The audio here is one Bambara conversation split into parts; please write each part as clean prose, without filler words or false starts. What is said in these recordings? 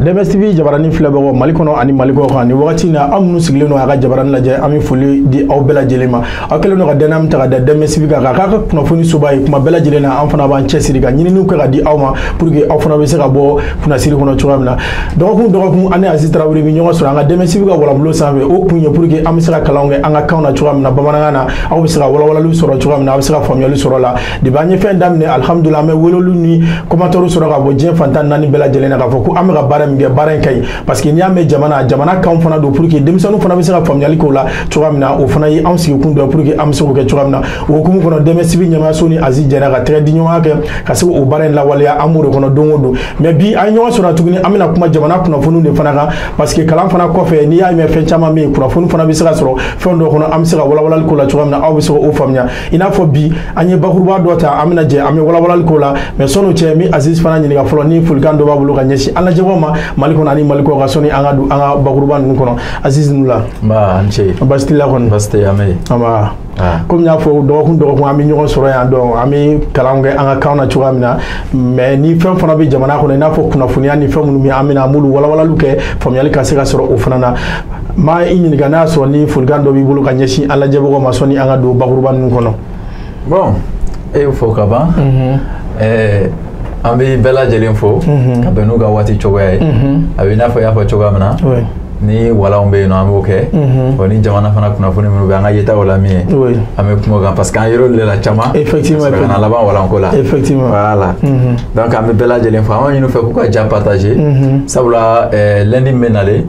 DMS TV jabarani filɛbagaw Mali kɔnɔ ani Mali kɔ kan ni wagati in na, aw minnu sigilen don a ka jabarani lajɛ, an bɛ foli di aw bɛɛ lajɛlen ma. Aw kɛlen don ka danaya min ta ka da DMS TV kan k'a k'a ka kunnafoni soba ye kuma bɛɛ lajɛlen na, an fana b'an cɛsiri ka ɲininiw kɛ ka di aw ma pour que aw fana bɛ se ka bɔ kunnasiri kɔnɔ cogoya min na. Dɔgɔkun dɔgɔkun, an ni Aziz Tarawele bɛ ɲɔgɔn sɔrɔ an ka DMS TV ka walabulon sanfɛ. O kun ye pour que an bɛ se ka kalanw kɛ an ka kanw na cogoya min na, bamanankan na, aw bɛ se ka walawalaliw sɔrɔ cogoya min na, aw bɛ se ka faamuyali sɔrɔ la. Depuis an ye fɛn daminɛ, alihamudulilayi, an bɛ weleliw ni commentaires sɔrɔ ka bɔ diɲɛ fantan naani bɛɛ lajɛlen na k'a fɔ ko an bɛ ka baara min kɛ, baara in ka ɲi, parce que n'i y'a mɛn jamana, jamana kanw fana don, pour que denmisɛnninw fana bɛ se ka faamuyali k'o la cogoya min na. O fana ye anw sigikun dɔ ye pour que an bɛ se k'o kɛ cogoya min na. O hukumu kɔnɔ, DMS TV ɲɛmaayaso ni Aziz jɛra ka tɛgɛ di ɲɔgɔn kɛ ka se k'o baara in lawaleya. An b'o de kɔnɔ don o don. Mais bi, an ye ɲɔgɔn sɔrɔ tuguni, an bɛna kuma jamana kunnafoniw de fana kan, parce que kalan fana kɔfɛ, n'i y'a mɛn fɛn caman bɛ yen, kunnafoni fana bɛ se ka sɔrɔ fɛn dɔw kɔnɔ, an bɛ se ka walawalali k'o la cogoya min na, aw bɛ se k'o faamuya. I n'a fɔ bi, an ye bakuruba dɔ ta, an bɛna jɛ an bɛ walawalali k'o la. Mais sɔn'o cɛ, n bɛ Aziz fana ɲininka fɔlɔ ni folikan dɔ b'a bolo ka ɲɛsin an lajɛbagaw ma Mali kɔnɔ ani Mali kɔ kan, sɔnni an ka don an ka bakuruba ninnu kɔnɔ. Aziz, nu la. Nba, an ce. Baasi t'i la kɔni? Baasi tɛ, an bɛ yen. Nba. Komi n y'a fɔ, dɔgɔkun dɔgɔkun an bɛ ɲɔgɔn sɔrɔ yan dɔn, an bɛ kalan kɛ an ka kanw na cogoya min na. Mais ni fɛn fana bɛ jamana kɔnɔ, i n'a fɔ kunnafoniya ni fɛn minnu bɛ, an bɛna an b'olu walawalaliw kɛ, faamuyali ka se ka sɔrɔ o fana na. N b'a i ɲininka n'a y'a sɔrɔ ni folikan dɔ b'i bolo ka ɲɛsin an lajɛbagaw ma, sɔnni an ka don bakuruba ninnu kɔnɔ. Bon, e y'o fɔ ka ban. An bɛ bɛɛ lajɛlen fo ka bɛn n'u ka waati cogoya ye. A bɛ i n'a fɔ i y'a fɔ cogoya min na, ni walanw bɛ yen nɔ, an b'o kɛ. Wa ni jamana fana kunnafoni minnu bɛ an ka yetaw la min ye, an bɛ kuma o kan, parce que an yer'olu de la caman. Ka na laban walanko la. Voilà. Donc an bɛ bɛɛ lajɛlen fo, an b'a ɲini u fɛ k'u ka ja partager. Sabula lundi min bɛ nalen,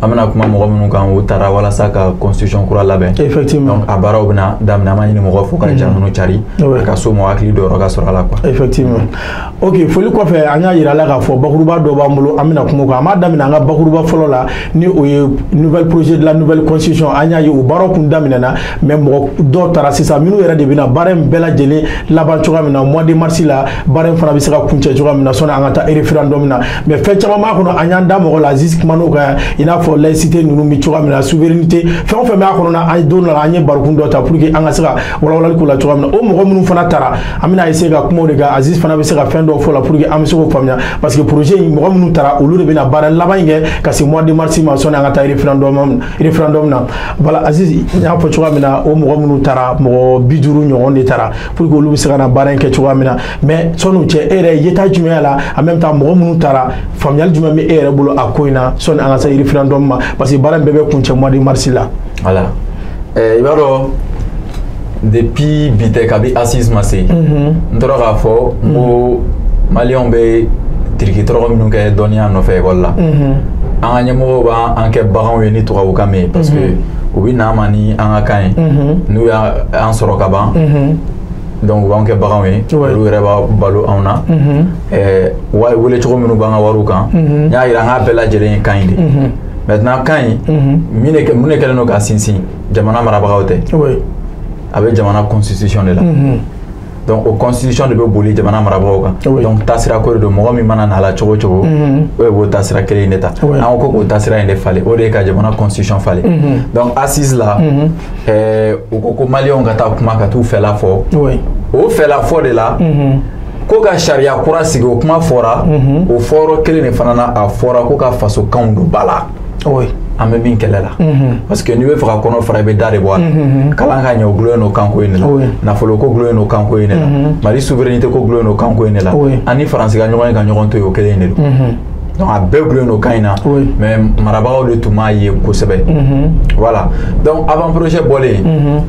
an bɛna kuma mɔgɔ minnu kan, u taara walasa ka constitution kura labɛn. Donc a baaraw bɛna daminɛ, an b'a ɲini mɔgɔw fo ka ja ninnu cari. A ka so mɔgɔ hakili dɔyɔrɔ ka sɔrɔ a la quoi. Effectivement. Ok, foli kɔfɛ, an y'a yira la k'a fɔ bakuruba dɔ b'an bolo, an bɛna kuma o kan. An b'a daminɛ an ka bakuruba fɔlɔ la, ni o ye nouvelle projet de la nouvelle constitution. An y'a ye o baaraw kun daminɛna, mais mɔgɔ dɔw taara sisan minnu yɛrɛ de bɛna baara in bɛɛ lajɛlen laban cogoya min na, mois de mars la, baara in fana bɛ se ka kuncɛ cogoya min na, sɔnni an ka taa référendum na. Mais fɛn caman b'a kɔnɔ, an y'an da mɔgɔ la, Aziz kuman'o kan, i n'a fɔ laïcité ninnu bɛ cogoya min na, souveraineté, fɛn o fɛn b'a kɔnɔ na. An don dɔ la, an ye barokun dɔ ta pour que an ka se ka walawalali k'o la cogoya min na. O mɔgɔ minnu fana taara, an bɛna essayer ka kuma o de kan. Aziz fana bɛ se ka fɛn dɔw fɔ la pour que an bɛ se k'o faamuya, parce que projet in, mɔgɔ minnu taara, olu de bɛna baara laban in kɛ ka se mois de mars ma, sɔnni an ka taa référendum na. Voilà, Aziz, n y'a fɔ cogoya min na, o mɔgɔ minnu taara, mɔgɔ 50 ɲɔgɔn de taara pour que olu bɛ se ka na baara in kɛ cogoya min na. Mais sɔnni o cɛ, e yɛrɛ yeta jumɛn la? En même temps, mɔgɔ minnu taara, faamuyali jumɛn bɛ e yɛrɛ bolo a ko in na, sɔnni an ka se référendum ma, parce que baara in bɛɛ bɛ kuncɛ mois de mars la? Voilà. I b'a dɔn, depuis bi tɛ, kabi assise ma se, n tora k'a fɔ n ko maliyɛnw bɛ tiriki tɔrɔgɔ minnu kɛ dɔnniya nɔfɛ ekɔli la, an ka ɲɛmɔgɔw b'an kɛ baganw ye ni tubabukan min ye, parce que u bɛ n'an ma ni an ka kan ye, n'u y'an sɔrɔ ka ban, donc u b'an kɛ baganw ye, olu yɛrɛ b'a balo anw na. Wele cogo minnu b'an ka wariw kan, n y'a yira an k'a bɛɛ lajɛlen ye kan in de. Maintenant, kan in min de, mun de kɛlen don k'a sinsin? Jamana marabagaw tɛ, a bɛ jamana constitution de la. Donc o constitution de bɛ boli jamana marabagaw kan. Donc taasira ko de don, mɔgɔ min mana na a la cogo o cogo, o de b'o taasira kelen in de ta. An ko k'o taasira in de falen, o de ye ka jamana constitution falen. Donc assise la, u ko ko maliyɛnw ka taa kuma, ka t'u fɛla fɔ. O fɛla fɔ de la, ko ka sariya kura sigi, o kuma fɔra. O fɔyɔrɔ kelen de fana na, a fɔra ko ka fasokanw don ba la. An bɛ min kɛlɛ la, parce que n'i bɛ fɛ ka kɔnɔ fara, i bɛ da de bɔ a la. Kalan ka ɲɛ, o gulonnen don kanko in de la. Nafolo ko gulonnen don kanko in de la. Mali souveraineté ko gulonnen don kanko in de la. An ni Faransi ka ɲɔgɔn ye ka ɲɔgɔn to yen, o kelen in de don. Donc a bɛɛ gulonnen don kan in na, mais marabagaw de tun m'a ye kosɛbɛ. Voilà. Donc avant projet bɔlen,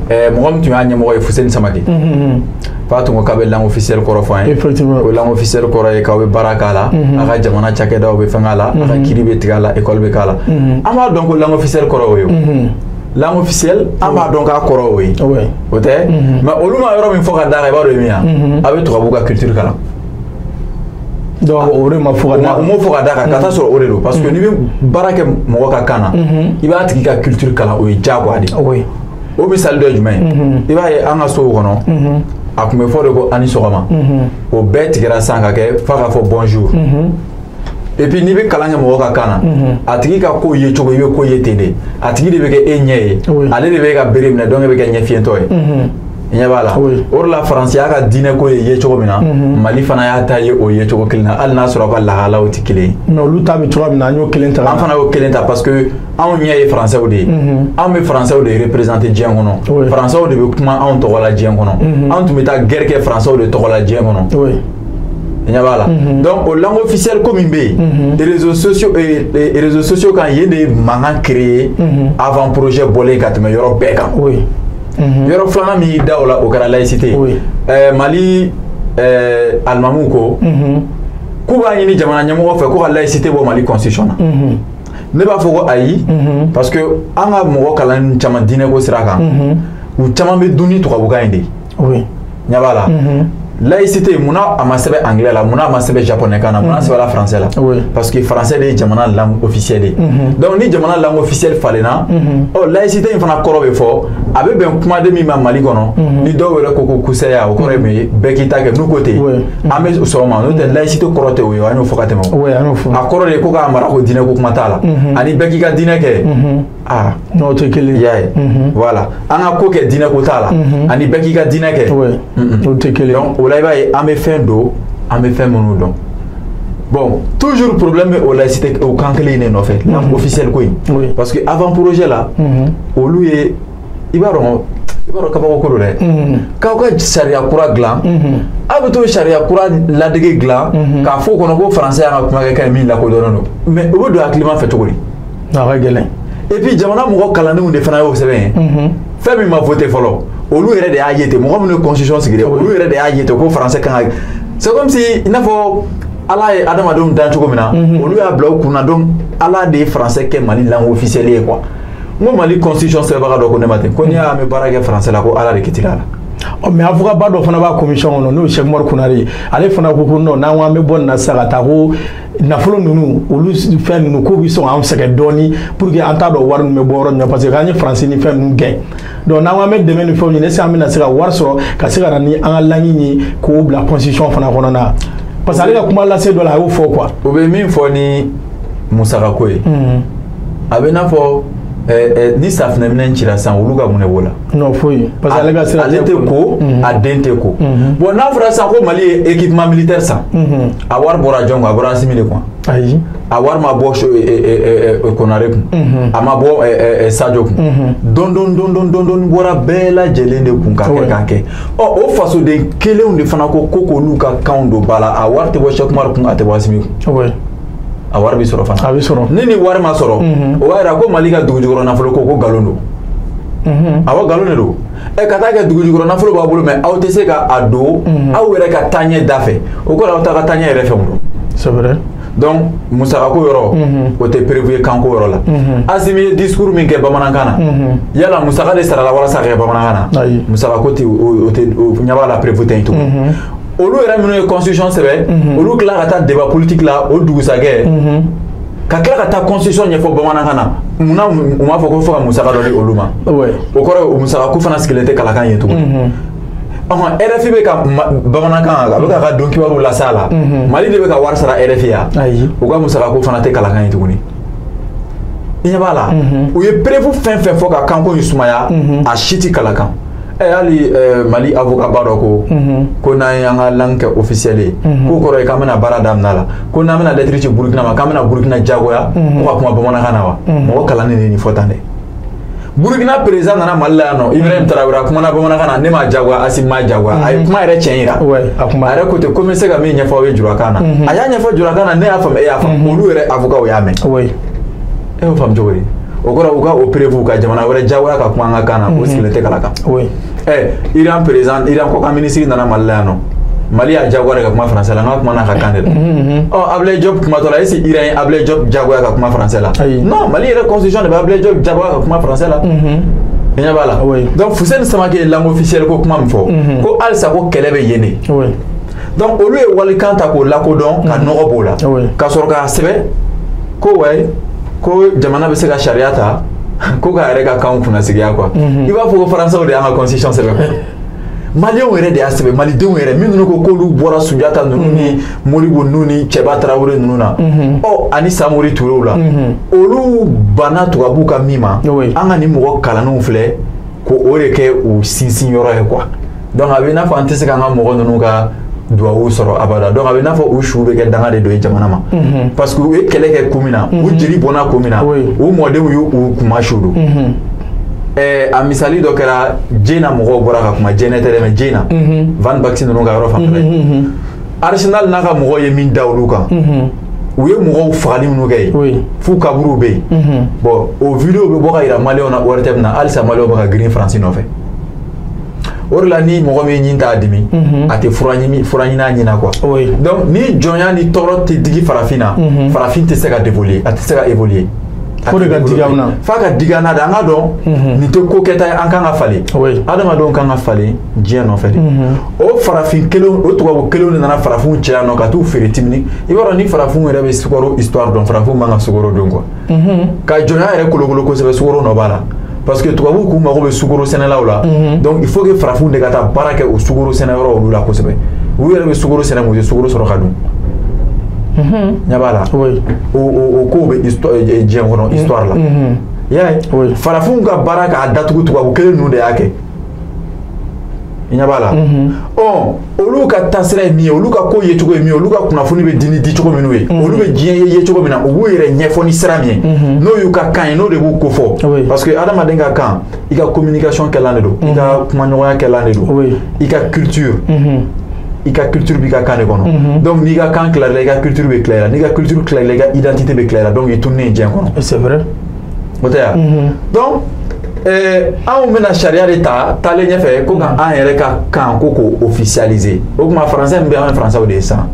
mɔgɔ min tun y'a ɲɛmɔgɔ ye, Fuseni Samake, f'a tun ko k'a bɛ langue officielle kɔrɔ fɔ an ye. O langue officielle kɔrɔ ye k'aw bɛ baara k'a la, a ka jamana cakɛdaw bɛ fɛn k'a la, a ka kiiri bɛ tigɛ a la, école bɛ k'a la. An b'a dɔn ko langue officielle kɔrɔ o ye. O langue officielle, an b'a dɔn k'a kɔrɔ o ye. O tɛ, mais olu ma yɔrɔ min fɔ ka d'a kan, i b'a dɔn ye min ye, a bɛ tubabu ka culture kalan. Donc o de ma fɔ ka d'a kan. U m'o fɔ ka d'a kan, ka taa sɔrɔ o de don, parce que n'i bɛ baara kɛ mɔgɔ ka kan na, i b'a tigi ka culture kalan, o ye diyagoya de ye. O misali dɔ ye jumɛn ye? I b'a ye an ka sow kɔnɔ, a tun bɛ fɔ de ko a ni sɔgɔma. O bɛɛ tigɛra sisan ka kɛ f'a ka fɔ bonjour. Et puis n'i bɛ kalan kɛ mɔgɔ ka kan na, a tigi ka ko ye cogo, i bɛ ko ye ten de, a tigi de bɛ kɛ e ɲɛ ye, ale de bɛ ka bere minɛ, donc e bɛ kɛ ɲɛfiyentɔ ye. I ɲɛ b'a la. O de la Faransi y'a ka diinɛ ko ye cogo min na, Mali fana y'a ta ye o ye cogo kelen na, hali n'a sɔrɔ aw ka lahalaw tɛ kelen ye. Mais olu ta bɛ cogoya min na, an y'o kelen ta. An fana y'o kelen ta parce que anw ɲɛ ye Faransɛw de ye. Anw bɛ Faransɛw de représenter diɲɛ kɔnɔ. Faransɛw de bɛ kuma anw tɔgɔ la diɲɛ kɔnɔ. Anw tun bɛ taa guerre kɛ Faransɛw de tɔgɔ la diɲɛ kɔnɔ. I ɲɛ b'a la. Donc o langue officielle ko min bɛ yen, réseaux sociaux kan, yen de ye mankan créer avant projet bɔlen ka tɛmɛ yɔrɔ bɛɛ kan. Yɔrɔ filanan min y'i da o la, o kɛra laïcité ye. Mali alimamuw ko k'u b'a ɲini jamana ɲɛmɔgɔ fɛ ko ka laïcité bɔ Mali constitution na. Ne b'a fɔ ko ayi, parce que an ka mɔgɔ kalan caman diinɛ ko sira kan, u caman bɛ dun ni tubabukan in de ye. Ɲɛ b'a la. Laïcité, munna a ma sɛbɛn anglais la, munna a ma sɛbɛn japonais kan na, munna a sɛbɛnna français la? Parce que français de ye jamana langue officielle ye. Donc ni jamana langue officielle falenna, ɔ laïcité in fana kɔrɔ bɛ fɔ, a bɛ bɛn kumaden min ma Mali kɔnɔ, ni dɔw yɛrɛ ko ko kusɛya, o kɔrɔ ye mun ye? Bɛɛ k'i ta kɛ, n'u ko ten, an bɛ sɔn o ma. N'o tɛ, laïcité kɔrɔ tɛ o ye, an y'o fɔ ka tɛmɛ o. A kɔrɔ de ye ko k'a mara ko diinɛ ko kuma t'a la, ani bɛɛ k'i ka diinɛ kɛ. Ah, n'o tɛ kelen ye. I y'a ye. Voilà, an ka ko kɛ diinɛ ko t'a la, ani bɛɛ k'i ka diinɛ kɛ. O tɛ kelen. Donc o la i b'a ye an bɛ fɛn don, an bɛ fɛn minnu dɔn. Bon, toujours problème bɛ o laïcité o kan kelen in de nɔfɛ, langue officielle ko in. Parce que avant projet la, olu ye, i b'a dɔn kabako ko don dɛ. K'aw ka sariya kura dilan, aw bɛ t'o sariya kura ladege dilan k'a fɔ o kɔnɔ ko français y'an ka kumakɛkan ye min lakodɔnnen don. Mais o bɛ don hakilima fɛ cogo di? A ka gɛlɛn. Et puis jamana mɔgɔ kalannenw de fana y'o sɛbɛn ye. Fɛn min ma voté fɔlɔ, olu yɛrɛ de y'a ye ten, mɔgɔ minnu ye constitution sigi dɛ, olu yɛrɛ de y'a ye ten ko français kan ka. C'est comme si i n'a fɔ Ala ye adamadenw dan cogo min na, olu y'a bila u kunna, donc Ala de ye français kɛ Mali langue officielle ye quoi. N ko Mali constitution sɛbɛnbaga dɔ ko ne ma ten, ko n'i y'a mɛn baara kɛ français la, ko Ala de kitira a la. Mais avocat ba dɔ fana b'a commission kɔnɔ, n'o ye Cheikh Umaru Konare ye, ale fana ko ko non, n'an ko an bɛ bɔ nin na sisan ka taa ko nafolo ninnu, olu fɛn ninnu k'u bɛ sɔn k'an sɛgɛn dɔɔni pour que an t'a dɔn wari ninnu bɛ bɔ yɔrɔ min na, parce que k'an ye faransi ni fɛn ninnu gɛn. Donc n'an ko an bɛ dɛmɛ ni fɛnw ɲini, est ce que an bɛna se ka wari sɔrɔ ka se ka na ni an ka langue ye k'o bila constitution fana kɔnɔna na? Parce que ale ka kuma lase dɔ la, a y'o fɔ quoi. O bɛ min fɔ ni musakako ye, a bɛ n'a fɔ ni safunɛminɛn cira sisan, olu ka mun de b'o la? Non, foyi, parce que ale ka sira ale tɛ ko, a den tɛ ko. Bon, n'a fɔra sisan ko Mali ye équipement militaire san, a wari bɔra jɔn kun? A bɔra Asimi de kun. Ayi. A wari ma bɔ Konare kun, a ma bɔ Sadio kun. Don don don don don don bɔra bɛɛ lajɛlen de kun ka kɛ k'a kɛ. Ɔ o fasoden kelenw de fana ko k'olu ka kanw don ba la, a wari tɛ bɔ Cheikh Umaru kun, a tɛ bɔ Asimi kun. A wari bɛ sɔrɔ fana. A bɛ sɔrɔ. Ni nin wari ma sɔrɔ, o b'a yira ko Mali ka dugujukɔrɔ nafolo ko nkalon don. Awɔ, nkalon de don. Ɛ ka taa kɛ dugujukɔrɔ nafolo b'a bolo, mais aw tɛ se ka a don aw yɛrɛ ka taaɲɛ da fɛ. O kɔrɔ aw t'a ka taaɲɛ yɛrɛ fɛ mun don. C'est vrai. Donc musakako yɔrɔ, o tɛ prévu kanko yɔrɔ la. Asimi ye discours min kɛ bamanankan na, yala musaka de sarala walasa ka kɛ bamanankan na? Ayi. Musakako tɛ o tɛ o ɲɛ b'a la prévu tɛ yen tuguni. Olu yɛrɛ minnu ye constitution sɛbɛn, olu tila ka taa débat politique la o dugusajɛ, ka tila ka taa constitution ɲɛfɔ bamanankan na. Munna u m'a fɔ ko fo ka musaka dɔ di olu ma? O kɔrɔ o musakako fana sigilen tɛ kalakan ye tuguni. Ɔhɔn, RFI bɛ ka bamanankan, a bɛ k'a ka don kibaru lase a la. Mali de bɛ ka wari sara RFI ya. U ka musakako fana tɛ kalakan ye tuguni. I ɲɛ b'a la, u ye prévu fɛn fɛn fɔ ka kanko in sumaya, a si tɛ kalakan. Hali Mali avocat ba dɔ ko ko n'an y'an ka langue kɛ officielle ye, k'o kɔrɔ ye k'an bɛna baara daminɛ a la, ko n'an bɛna lettre ci Burukina ma, k'an bɛna Burukina diyagoya ko ka kuma bamanankan na wa? Mɔgɔ kalannen de ye nin fɔ tan dɛ. Burukina président nana Mali la yan nɔ, Ibrahim Traoré, a kumana bamanankan na, ne m'a diyagoya, Asimi m'a diyagoya, a ye kuma yɛrɛ tiɲɛ yira. A yɛrɛ ko ten ko n bɛ se ka min ɲɛfɔ aw ye jurakan na. A y'a ɲɛfɔ jurakan na, ne y'a faamu, e y'a faamu, olu yɛrɛ avocat y'a mɛn. E y'o faamu cogo di? O kɔrɔ u ka o prévu ka jamana wɛrɛ diyagoya ka kuma an ka kan na, o sigilen tɛ kalakan. Iran président, Iran kɔkan ministre nana Mali la yan nɔ, Mali y'a diyagoya de ka kuma français la, n ka kuma n'a ka kan de la. Ɔ Ablaye Diop kumatɔ la, est ce que Iran ye Ablaye Diop diyagoya ka kuma français la? Non, Mali yɛrɛ constitution de bɛ Ablaye Diop diyagoya ka kuma français la. I ɲɛ b'a la. Donc Fuseni Samake ye langue officielle ko kuma min fɔ, ko halisa ko kɛlɛ bɛ yen de. Donc olu ye walikan ta k'o lakodɔn ka nɔgɔ b'o la, ka sɔrɔ k'a sɛbɛn ko wayi, ko jamana bɛ se ka sariya ta ko k'a yɛrɛ ka kanw kunnasigiya quoi. I b'a fɔ ko faransɛw de y'an ka constitution sɛbɛn quoi. Maliyɛnw yɛrɛ de y'a sɛbɛn, malidenw yɛrɛ minnu ko k'olu bɔra Sunjata ninnu ni Modibo ninnu ni Cɛba Tarawele ninnu na, ɔ ani Samori Turew la, olu banna tubabuw ka min ma, an ka nin mɔgɔ kalannenw filɛ ko o de kɛ u sinsin yɔrɔ ye quoi. Donc a bɛ i n'a fɔ an tɛ se k'an ka mɔgɔ ninnu ka duwawu sɔrɔ abada. Donc a bɛ i n'a fɔ u su bɛ kɛ danga de don ye jamana ma, parce que u ye kɛlɛ kɛ ko min na, u jeli bɔnna ko min na, u mɔdenw y'u kunma su don. A misali dɔ kɛra Jena, mɔgɔw bɔra ka kuma Jɛnɛ tɛ dɛ, mais Jena Van Baxy ninnu ka yɔrɔ fanfɛla ye. Arsenal n'a ka mɔgɔw ye min da olu kan, u ye mɔgɔw fagali minnu kɛ yen f'u kaburuw bɛ yen. Bon, o vidéo bɛ bɔ ka yira maliyɛnw na ORTM na, halisa maliyɛnw bɛ ka girin Faransi nɔfɛ. O de la ni mɔgɔ min ɲin t'a dimi, a tɛ fura ɲini, fura ɲini a ɲin na quoi. Donc ni jɔnya ni tɔɔrɔ tɛ digi farafin na, farafin tɛ se ka dévoluer, a tɛ se ka évoluer. Fo de ka digi anw na. F'a ka digi an na de, an ka dɔn nin tɛ ko kɛta ye, an kan ka falen. Adamadenw kan ka falen diɲɛ nɔfɛ de. O farafin kelenw, o tubabu kelenw de nana farafinw cɛ yan nɔ ka t'u feere timini. I b'a dɔn ni farafinw yɛrɛ bɛ sukaro histoire dɔn, farafinw man ka sukaro dun quoi. Ka jɔnya yɛrɛ kolokolo kosɛbɛ, sukaro nɔ b'a la. Parce que tubabuw k'u mago bɛ sukaro sɛnɛlaw la. Donc il faut que farafinw de ka taa baara kɛ o sukaro sɛnɛyɔrɔ olu la kosɛbɛ. U yɛrɛ bɛ sukaro sɛnɛ, mais u tɛ sukaro sɔrɔ ka dun. Ɲɛ b'a la. O kow bɛ diɲɛ kɔnɔ histoire la. I y'a ye, farafinw ka baara k'a datugu, tubabu kelen ninnu de y'a kɛ. I ɲɛ b'a la. Ɔ olu ka taasira ye min ye, olu ka ko yecogo ye min ye, olu ka kunnafoni bɛ di ni di cogo minnu ye, olu bɛ diɲɛ ye cogo min na, u b'u yɛrɛ ɲɛfɔ ni sira min ye, n'o y'u ka kan ye, n'o de b'u kofɔ. Parce que adamaden ka kan, i ka communication kɛlan de don, i ka kumaɲɔgɔnya kɛlan de don, i ka culture. I ka culture b'i ka kan de kɔnɔ. Donc n'i ka kan tilara, i ka culture bɛ tila i la. N'i ka culture tila i la, i ka identité bɛ tila i la. Donc i tununnen diɲɛ kɔnɔ. C'est vrai. O tɛ yan. Donc anw bɛna sariya de ta taalen ɲɛfɛ ko ka an yɛrɛ ka kan ko k'o officialiser. O tuma français min bɛ an ye français de ye sisan.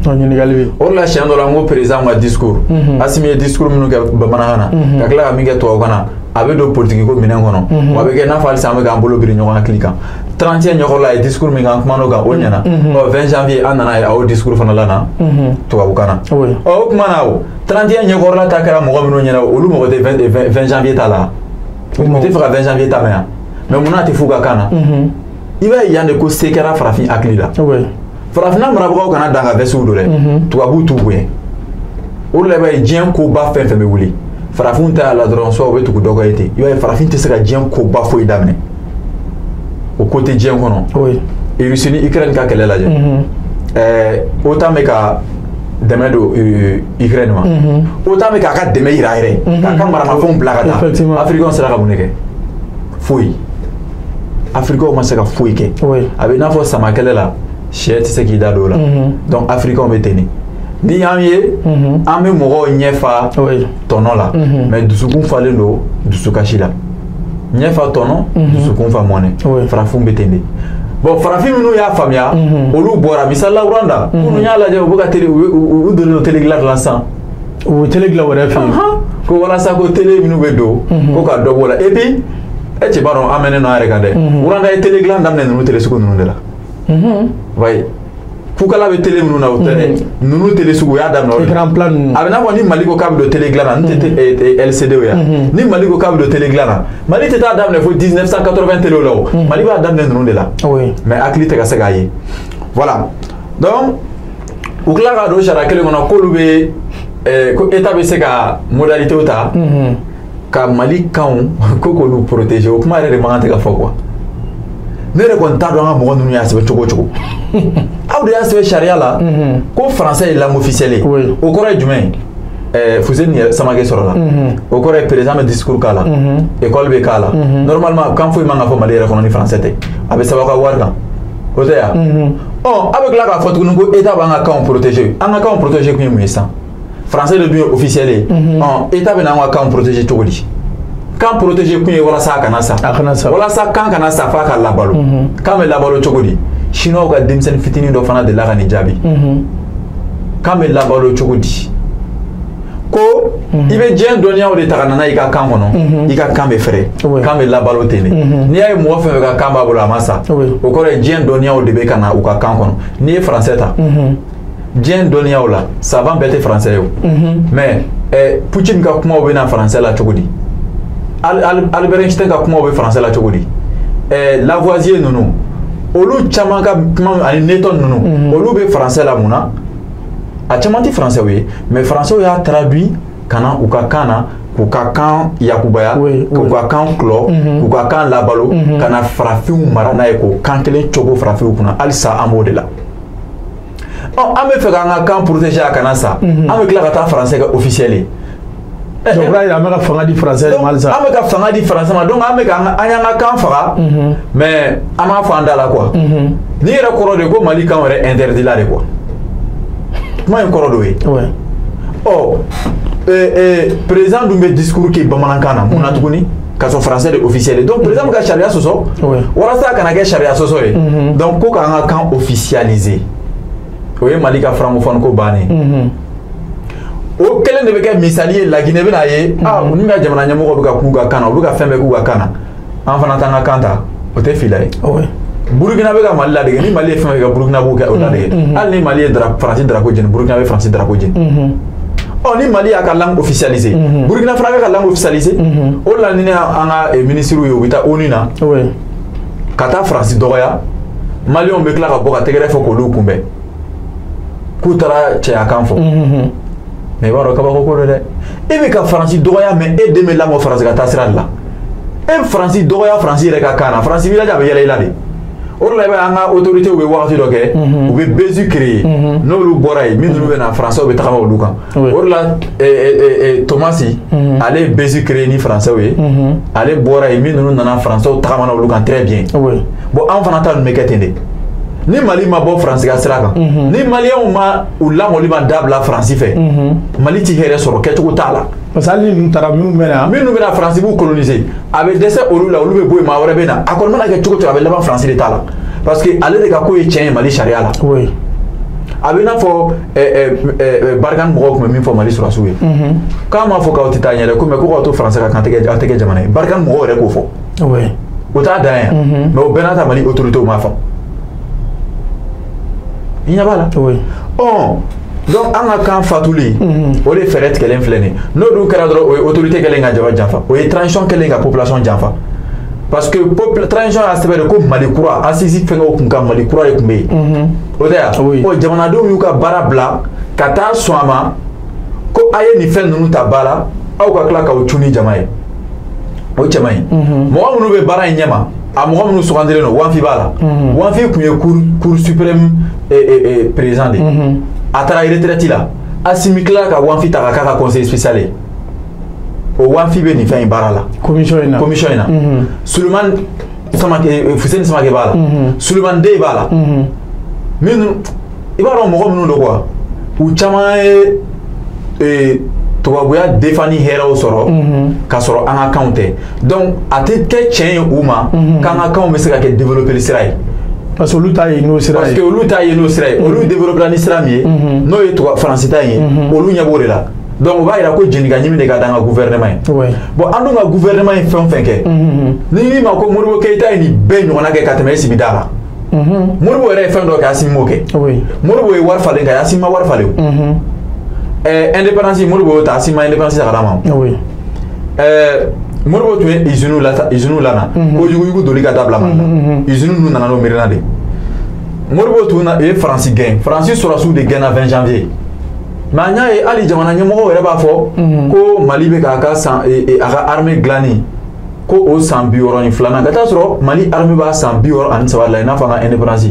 Ɲininkali bɛ. O de la siɲɛ dɔ la n ko président ka discours, Assimi ye discours minnu kɛ bamanankan na, ka tila ka min kɛ tubabukan na, a bɛ don politique ko minɛn kɔnɔ, wa a bɛ kɛ i n'a fɔ halisa an bɛ k'an bolo biri ɲɔgɔn hakili kan. 31 ɲɛkɔrɔla a ye discours min kɛ, an kumana o kan, o ɲɛna. Ɔ 20 janvier an nana ye a y'o discours fana lana tubabukan na. Ɔ o tuma na o 31 ɲɛkɔrɔla ta kɛra mɔgɔ minnu ɲɛna, olu mɔgɔ tɛ 20 janvier ta la. U tɛ fɛ ka 20 janvier ta mɛn yan, mais munna a tɛ f'u ka kan na? I b'a ye yan de ko se kɛra farafin hakili la. Farafinna marabagaw kana dan ka vɛsiw don dɛ, tubabuw t'u bonya. O de la i b'a ye diɲɛ koba fɛn fɛn bɛ wuli, farafinw ta y'a la dɔrɔn, soit u bɛ tugu dɔ kɔ ye ten. I b'a ye farafin tɛ se ka diɲɛ koba foyi daminɛ, o ko tɛ diɲɛ kɔnɔ. Russie ni Ukraine ka kɛlɛ lajɛ, OTAN bɛ ka dɛmɛ don Ukraine ma, OTAN bɛ k'a ka dɛmɛ yira a yɛrɛ, k'a ka maramafɛnw bila ka taa. Africains sera ka mun de kɛ? Foyi. Africains ma se ka foyi kɛ. A bɛ i n'a fɔ samakɛlɛ la, sɛ tɛ se k'i da don o la. Donc africains bɛ ten de. Ni y'an ye, an bɛ mɔgɔw ɲɛfa tɔnɔ la, mais dusukun falen don dusukasi la. Ɲɛfa tɔnɔ, dusukun fa mɔnɛ. Farafinw bɛ ten de. Bon, farafin minnu y'a faamuya, olu bɔra. Misali la Rwanda, minnu y'a lajɛ, u bɛ ka télé, u donnen don télé dilan la sisan. U bɛ télé dilan o yɛrɛ fɛ yen. Ko walasa ko télé minnu bɛ don, ko ka dɔ b'o la. Et puis e cɛ b'a dɔn an mɛnnen don an yɛrɛ kan dɛ. Rwanda ye télé dilan daminɛ ninnu télé sugu ninnu de la. Oui. Kukala bɛ télé minnu na, o tɛ dɛ. Ninnu télé sugu u y'a daminɛ o de la. Écran plat ninnu. A bɛ n'a fɔ ni Mali ko k'a bɛ don télé dilan na, n tɛ LCD ye yan. Ni Mali ko k'a bɛ don télé dilan na, Mali tɛ taa daminɛ fo 1980 télé la o. Mali b'a daminɛ ninnu de la. Mais hakili tɛ ka se k'a ye. Voilà. Donc u tila k'a don sariya kelen kɔnɔ k'olu bɛ ko État bɛ se ka modalité ta ka Mali kanw ko k'olu protéger. O kuma yɛrɛ de man kan tɛ ka fɔ quoi. Ne yɛrɛ kɔni t'a dɔn an ka mɔgɔ ninnu y'a sɛbɛn cogo o cogo. Aw de y'a sɛbɛn sariya la ko français ye langue officielle ye. O kɔrɔ ye jumɛn ye? Fuseni yɛrɛ Samake sɔrɔ la. O kɔrɔ ye président bɛ discours k'a la, école bɛ k'a la. Normalement kan foyi man ka fɔ Mali yɛrɛ kɔnɔ ni français tɛ. A bɛ sɛbɛn aw ka wari kan. O tɛ yan. Ɔ aw bɛ tila k'a fɔ tuguni ko État b'an ka kanw protéger. An ka kanw protéger kun ye mun ye sisan? Français de dun ye officiel ye. Ɔ État bɛ n'an ka kanw protéger cogo di? Kan protéger kun ye walasa a kana sa. A kana sa. Walasa kan kana sa f'a ka labalo. Kan bɛ labalo cogo di? Chinois ka denmisɛnnin fitinin dɔ fana delila ka nin jaabi. Kan bɛ labalo cogo di? Ko i bɛ diɲɛ dɔnniyaw de ta ka na n'a ye i ka kan kɔnɔ, i ka kan bɛ fɛrɛ, kan bɛ labalo ten de. N'i y'a ye mɔgɔ fɛn fɛn ka kan b'a bolo a ma sa, o kɔrɔ ye diɲɛ dɔnniyaw de bɛ ka na u ka kan kɔnɔ. N'i ye français ta, diɲɛ dɔnniyaw la, savant bɛɛ tɛ français ye o. Mais Poutine ka kumaw bɛ na français la cogo di? Albert Einstein ka kumaw bɛ français la cogo di? Lavoisier ninnu, olu caman ka kuma ani Newton ninnu, olu bɛ français la mun na? A caman tɛ français ye, mais français y'a traduit ka na u ka kan na K'u ka kan yakubaya, k'u ka kan kulɔ, k'u ka kan labalo, ka na farafinw mara n'a ye, k'o kan kelen cogo farafinw kunna. Halisa an b'o de la. Ɔ, an bɛ fɛ k'an ka kan protéger a kana sa, an bɛ tila ka taa français kɛ officiel ye. Donc o b'a yira an bɛ ka fanga di français de ma halisa. An bɛ ka fanga di français ma. Donc an bɛ ka an y'an ka kan faga, mais an m'a fɔ an da la quoi. N'i yɛrɛ kɔrɔ de ko Mali kan yɛrɛ interdit la de quoi, kuma in kɔrɔ dɔ ye. Ɔ, président dun bɛ discours kɛ bamanankan na, mun na tuguni ka sɔrɔ français de officiel ye? Donc président bɛ ka sariya sɔsɔ walasa a kana kɛ sariya sɔsɔ ye. Donc ko k'an ka kan officialiser, o ye Mali ka francophone ko bannen. O kelen de bɛ kɛ misali ye Laginɛ bɛna ye, ah, ninnu ka jamana ɲɛmɔgɔw bɛ ka k'u ka kan na, u bɛ ka fɛn bɛɛ k'u ka kan na, an fana t'an ka kan ta, o tɛ fila ye. Burukina bɛ ka Mali ladege. Ni Mali ye fɛn fɛn kɛ, Burukina b'o kɛ, o ladege. Hali ni Mali ye Faransi drapeau jeni, Burukina bɛ Faransi drapeau jeni. Ɔ, ni Mali y'a ka langue officialiser, Burukina fana bɛ ka langue officialiser. O de la ni ne y'an ka ministres ye, u bɛ taa ONU na ka taa Faransi dɔgɔya, Maliyɛnw bɛ tila ka bɔ ka tɛgɛrɛ fɔ k'olu kunbɛn k'u taara cɛya kan fɔ. Mais i b'a dɔn, kabako ko don dɛ. E bɛ ka Faransi dɔgɔya, mais e den bɛ lamɔ Faransi ka taa sira de la. E bɛ Faransi dɔgɔya Faransi yɛrɛ ka kan na, Faransi b'i lajɛ, a bɛ yɛlɛ i la de. O de la i b'a ye an ka autorités bɛ wagati dɔ kɛ, u bɛ buzz créer. N'olu bɔra yen, min ninnu bɛ na, Français bɛ tagama olu kan. O de la Tomasi, ale ye buzz créer ni Français ye, ale bɔra yen, min ninnu nana, Français tagamana olu kan très bien. Bon, an fana ta ninnu bɛ kɛ ten de. Ni Mali ma bɔ Faransi ka sira kan, ni Maliyɛnw ma u lamɔli ma dabila Faransi fɛ, Mali ti hɛrɛ sɔrɔ, kɛcogo t'a la. Parce que hali ni ninnu taara, minnu bɛ na. Minnu bɛ na, Faransi b'u coloniser, a bɛ dɛsɛ olu la, olu bɛ bɔ yen, maa wɛrɛ bɛ na. A kɔni mana kɛ cogo o cogo, a bɛ laban Faransi de ta la, parce que ale de ka ko ye tiɲɛ ye Mali sariya la. A bɛ i n'a fɔ Barkhane mɔgɔw tun bɛ min fɔ Mali sɔrɔdasiw ye, k'a m'a fɔ k'aw tɛ taa ɲɛ dɛ, ko mais ko k'aw to Faransi ka kan tɛ aw tɛ kɛ jamana ye. Barkhane mɔgɔw yɛrɛ k'o fɔ. O t'a dan ye, mais o bɛɛ n'a ta, Mali autorités m'a faamu. I ɲɛ b'a la. Ɔ, donc an ka kan fatuli, o de fɛɛrɛ tigɛlen filɛ nin ye. N'o dun kɛra dɔrɔn, o ye autorité kɛlen ka jama janfa, o ye transition kɛlen ka population janfa, parce que transition y'a sɛbɛn de ko Mali kura, assise fɛngɛw kun kan, Mali kura de tun bɛ yen, o tɛ yan. Ɔ, jamanadenw y'u ka baara bila ka taa sɔn a ma ko a ye nin fɛn ninnu ta ba la, aw ka tila k'aw cun ni jama ye, o cɛ man ɲi. Mɔgɔ minnu bɛ baara in ɲɛma, a mɔgɔ minnu sugandilen don, Wanfi b'a la. Wanfi tun ye cour suprême président de ye, a taara retraite la. Asimi tilala ka Wanfi ta ka k'a ka conseiller spécial ye. O Wanfi bɛ nin fɛn in baara la. Commission in na. Commission in na. Sulemani Samake, Fuseni Samake b'a la, Sulemani Den b'a la. Minnu i b'a dɔn mɔgɔ minnu don quoi, u caman ye tubabuya defa ni hɛrɛw sɔrɔ k'a sɔrɔ an ka kanw tɛ. Donc a tɛ kɛ tiɲɛ ye u ma k'an ka kanw bɛ se ka kɛ développer sira ye. Parce que olu ta ye n'o sira ye. Parce que olu ta ye n'o sira ye. Olu développer ni sira min ye, n'o ye tubabu Faransi ta in ye, olu ɲɛ b'o de la. Donc o b'a yira ko jenika ɲimi de ka d'an ka gouvernement ye. Bon, an dun ka gouvernement ye fɛn o fɛn kɛ, ni min ma ko Modibo Keyita ye nin bɛɛ ɲɔgɔnna kɛ ka tɛmɛ e sigida la. Modibo yɛrɛ ye fɛn dɔ kɛ, Asimi m'o kɛ. Modibo ye wari falen ka Asimi ma wari falen o. Indépendance, Modibo y'o ta, Asimi ma indépendance ta ka d'a ma. Modibo tun ye usine la, usine la na ko yuguyugu doli ka dabila Mali la, usine ninnu nana n'o miirina de. Modibo tun na ye Faransi gɛn, Faransi sɔrɔdasiw de gɛnna 20 janvier. Mais an y'a ye hali jamana ɲɛmɔgɔw yɛrɛ b'a fɔ ko Mali bɛ k'a ka san a ka armée dilanni ko o san 62nan, ka taa sɔrɔ Mali armée b'a san 63 de la, i n'a fɔ an ka indépendance,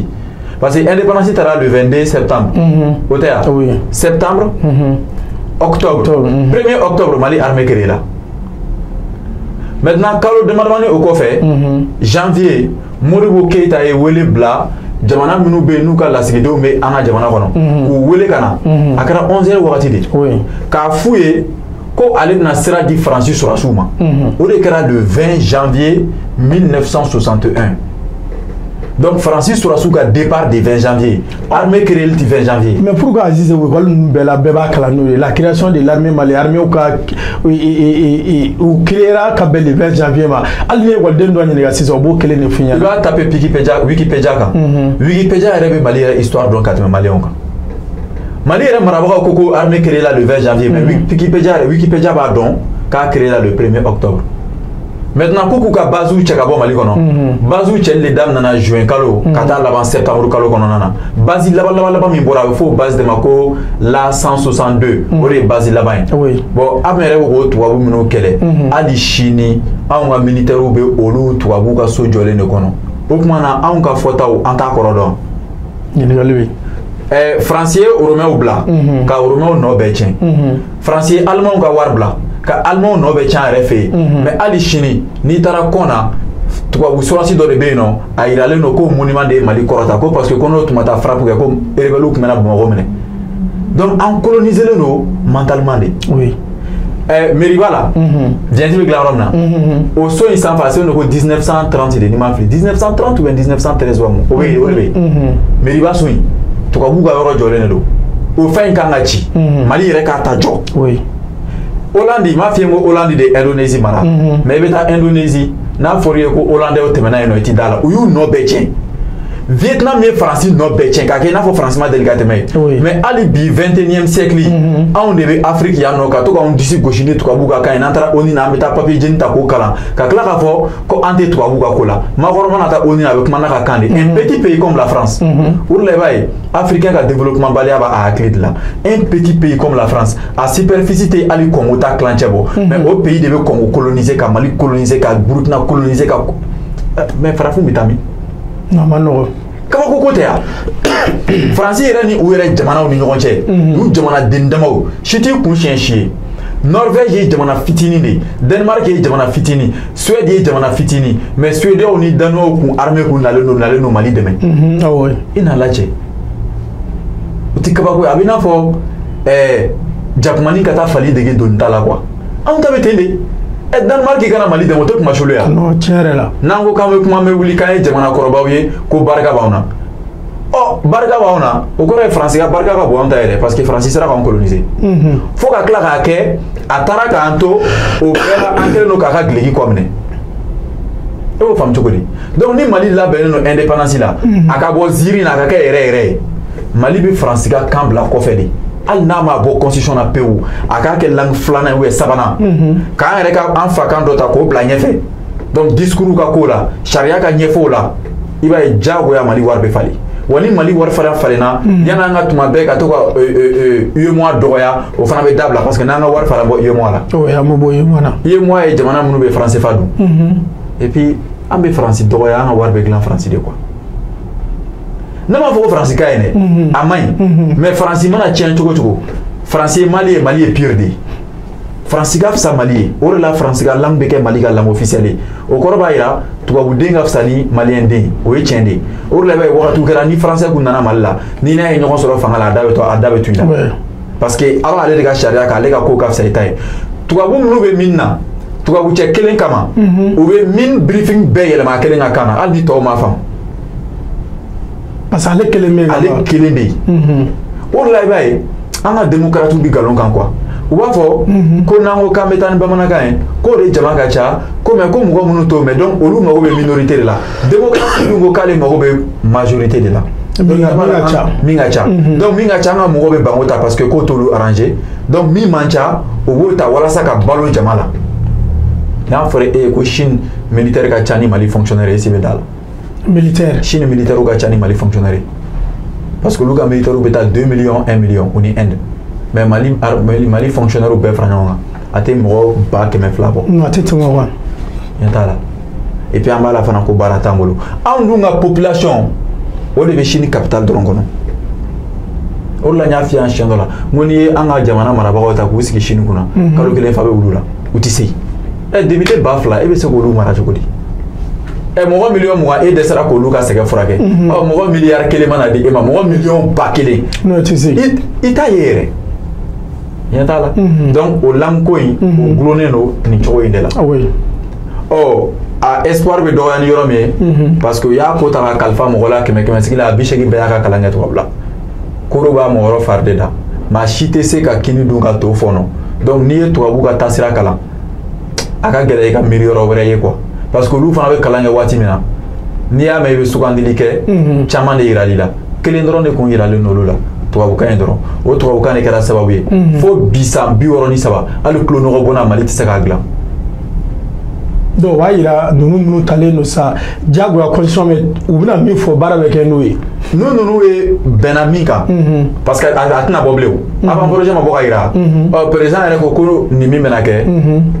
parce que indépendance taara le 22 septembre, o tɛ yan? Septembre, octobre, 1er octobre, Mali armée créée la. Maintenant, kalo damadamani o kɔfɛ, janvier, Modibo Keyita ye wele bila jamana minnu bɛ yen n'u ka lasigidenw bɛ an ka jamana kɔnɔ, k'u wele ka na. A kɛra 11 heures wagati de, k'a f'u ye ko ale bɛna sira di Faransi sɔrɔdasiw ma. O de kɛra le 20 janvier 1961. Donc Faransi sɔrɔdasiw ka départ de 20 janvier, armée créée ti 20 janvier. Mais pourquoi, Aziz, école ninnu bɛɛ la, bɛɛ b'a kalan n'o ye, la création de l'armée malienne, armée ka u créera ka bɛn le 20 janvier ma? Hali ni ye ekɔliden dɔ ɲininka sisan, o b'o kelen de f'i ɲɛna. I b'a taper Wikipédia, Wikipédia kan. Wikipédia yɛrɛ bɛ Mali yɛrɛ histoire dɔn ka tɛmɛ Maliyɛnw kan. Mali yɛrɛ marabagaw ko armée créée la le 20 janvier, mais Wikipédia yɛrɛ, Wikipédia b'a dɔn k'a créé la le 1er octobre. Maintenant k'u k'u ka base cɛ ka bɔ Mali kɔnɔ, base cɛli de daminɛna juin kalo ka taa laban septembre kalo kɔnɔna na. Base laban laban laban min bɔra, a bɛ fɔ o base de ma ko la 162, o de ye base laban ye. Bon, an yɛrɛ bɛ k'o tubabu minnu kɛlɛ, hali sini anw ka militaires bɛ olu tubabuw ka so jɔlen de kɔnɔ. O tuma na anw ka fɔtaw an t'a kɔrɔ dɔn. Ɲininkali bɛ yen. Faransi ye Romains bila ka Romains nɔ bɛɛ tiɲɛ. Faransi ye Allemands ka wari bila ka Allemands nɔ bɛɛ tiɲɛ a yɛrɛ fɛ yen. Mais hali sini n'i taara kɔn na, tubabu sɔrɔsi dɔ de bɛ yen nɔ, a yiralen don ko monument de ye Mali kɔrɔta, ko parce que ko n'o tun ma taa frappe kɛ, ko rebelles tun bɛna Bamakɔ minɛ. Donc an colonisé len don mentalement de. Oui. Meriba la, diɲɛ bɛ dilan yɔrɔ min na, o so in sanfɛ a sɛbɛnnen don ko 1930 de, n'i ma fili 1930 ou bien 1913 wa, o bɛ yen, o de bɛ yen. Meriba so in, tubabuw ka yɔrɔ jɔlen de don. O fɛn in kan ka ci, Mali yɛrɛ k'a ta jɔ. Oui. Hollande, m'a f'i ye ko Hollande de Indonésie mara, mais i bɛ taa Indonésie, n'a fɔra i ye ko Hollandais tɛmɛna yen nɔ, i ti da la, u y'u nɔ bɛɛ tiɲɛ. Vietnam ye Faransi nɔ bɛɛ tiɲɛ k'a kɛ i n'a fɔ Faransi ma deli ka tɛmɛ yen. Mais hali bi 21e siècle, anw de bɛ Afrique yan nɔ ka to k'anw disi gosi ni tubabuw ka kan ye. N'an taara ONU na, an bɛ taa papier jeni ta k'o kalan, ka tila k'a fɔ ko an tɛ tubabuw ka ko la. Macron mana taa ONU na, a bɛ kuma n'a ka kan de. Un petit pays comme la France, o de la i b'a ye africain ka développement baliya b'a hakili de la. Un petit pays comme la France, a superficie tɛ hali Congo ta tilancɛ bɔ, mais o pays de bɛ Congo coloniser, ka Mali coloniser, ka Burkina coloniser, ka mais farafin bɛ taa min? Non, ma nɔgɔ. Kabako ko tɛ yan. Faransi yɛrɛ ni u yɛrɛ jamanaw ni ɲɔgɔn cɛ, u jamanaden damaw si t'i kun siɲɛ si ye. Norvège ye jamana fitinin de ye, Danemark ye jamana fitinin, Suède ye jamana fitinin, mais Suédois ni Danois kun armée kun nalen don Mali dɛmɛ. I n'a lajɛ, o tɛ kabako ye. A bɛ i n'a fɔ jakumani ka taa fali dege doni ta la quoi. Anw ta bɛ ten de. Danemark kana Mali dɛmɛ, o tɛ kuma solo ya. Non, tiɲɛ yɛrɛ la. N'an ko k'an bɛ kuma, an bɛ wuli k'an ye jamana kɔrɔbaw ye, ko barika b'anw na. Ɔ, barika b'anw na, o kɔrɔ ye Faransi ka barika ka bon anw ta yɛrɛ, parce que Faransi sera k'anw coloniser. Fo ka tila k'a kɛ a taara k'an to o bɛɛ la, an kɛlen don k'a ka duloki kɔ minɛ. E b'o faamu cogo di? Donc ni Mali labɛnnen don indépendance la, a ka bɔ ziiri na, a ka kɛ yɛrɛ yɛrɛ ye. Mali bɛ Faransi ka kan bila kɔfɛ de. Hali n'a ma bɔ constitution na pewu, a k'a kɛ langue filanan ye ou bien sabanan, k'an yɛrɛ ka an fa kan dɔ ta k'o bila ɲɛfɛ. Donc discours ka k'o la, sariya ka ɲɛfɔ o la, i b'a ye diyagoya Mali wari bɛ falen. Wa ni Mali wari fana falenna, yan'an ka tuma bɛɛ ka to ka UEMOA dɔgɔya, o fana bɛ dabila, parce que n'an ka wari falen bɔ UEMOA la. Oui, an bɛ bɔ UEMOA na. UEMOA ye jamana minnu bɛ franc CFA dun. Et puis an bɛ Faransi dɔgɔya, an ka wari bɛ dilan Faransi de quoi. Ne m'a fɔ ko Faransi ka ɲi dɛ, a man ɲi, mais Faransi mana tiɲɛ cogo cogo, Faransi ye Mali ye, Mali ye pire de ye. Faransi ka fisa Mali ye, o de la Faransi ka langue bɛ kɛ Mali ka langue officielle ye. O kɔrɔ b'a jira tubabuden ka fisa ni maliyɛn den ye, o ye tiɲɛ de ye. O de la i b'a ye wagatiw kɛra ni français kun nana Mali la, ni n'a ye ɲɔgɔn sɔrɔ fanga la, a da bɛ to, a da bɛ tu i la. Parce que ala ale de ka sariya kan, ale ka ko ka fisa i ta ye. Tubabu minnu bɛ min na, tubabu cɛ kelen kama, u bɛ min briefing bɛɛ yɛlɛma a kelen ka kan na, hali ni tɔw m'a faamu. Parce que ale kelen bɛ yen. Ale kelen bɛ yen. O de la i b'a ye an ka démocrates bɛ nkalon kan quoi. U b'a fɔ ko n'an ko k'an bɛ taa ni bamanankan ye, k'o de jama ka ca, ko mais ko mɔgɔ minnu t'o mɛn, donc olu mago bɛ minorité de la. Démocratie dun ko k'ale mago bɛ majorité de la. Min ka ca. Min ka ca. Donc min ka ca, an ka mɔgɔw bɛ ban o ta parce que k'o t'olu arranger. Donc min man ca, o b'o ta walasa ka balo jama la. N'a fɔra e ye ko Chine militaire ka ca ni Mali fonctionnaire ye, e se bɛ da la. Militaire. Chine militaire ka ca ni Mali fonctionnaire ye. Parce que olu ka militaire bɛ taa 2 millions, 1 million u ni Inde. Mais Mali fonctionnaire bɛɛ fara ɲɔgɔn kan, a tɛ mɔgɔ 200,000 bɔ. Non, a tɛ tɛmɛ o kan. Ɲɛ t'a la. Et puis an b'a la fana ko baara t'an bolo. Anw dun ka population, o de bɛ Chine capitale dɔrɔn kɔnɔ. O de la n y'a f'i ye siɲɛ dɔ la, n ko n'i ye an ka jamana marabagaw ta k'u sigi Chine kunna, kalo kelen fa bɛ wulu la, u tɛ se. Député 2000, e bɛ se k'olu mara cogo di? Mɔgɔ 20 miliyɔn e dɛsɛra k'olu ka sɛgɛn furakɛ. Ɔ, mɔgɔ 1 miliyari mana di e ma, mɔgɔ 100 000 000. Non, tɛ se. I t'a ye yɛrɛ. Ɲɛ t'a la. Donc o langue ko in, o gulonnen don nin cogo in de la. Oui. Ɔ, a espoir bɛ dɔgɔya ni yɔrɔ min ye, parce que u y'a ko ta ka kalifa mɔgɔ la kɛmɛ kɛmɛ sigi la, a 80 bɛɛ y'a ka kalan kɛ tubabu la. Koro b'a mɔgɔ fari de da. Maa si tɛ se ka kini dun ka to fɔnɔ. Donc n'i ye tubabu ka taasira kalan, a ka gɛlɛ i ka miiri yɔrɔ wɛrɛ ye quoi. Parce que olu fana bɛ kalan kɛ waati min na, n'i y'a mɛn i bɛ sugandili kɛ, caman de yiral'i la. Kelen dɔrɔn de kun yiralen don olu la, tubabukan in dɔrɔn. O tubabukan de kɛra sababu ye fo bi san 63, hali tulo nɔgɔ bɔnna Mali tɛ se k'a dilan. Donc o b'a yira ninnu minnu talen don sisan diyagoya constitution bɛ u bɛna min fɔ baara bɛ kɛ n'o ye. N'u ninnu ye bɛnna min kan, parce que a tɛna bɔ bilen o, avant projet ma bɔ ka yira. Ɔ président yɛrɛ ko ko nin min bɛna kɛ,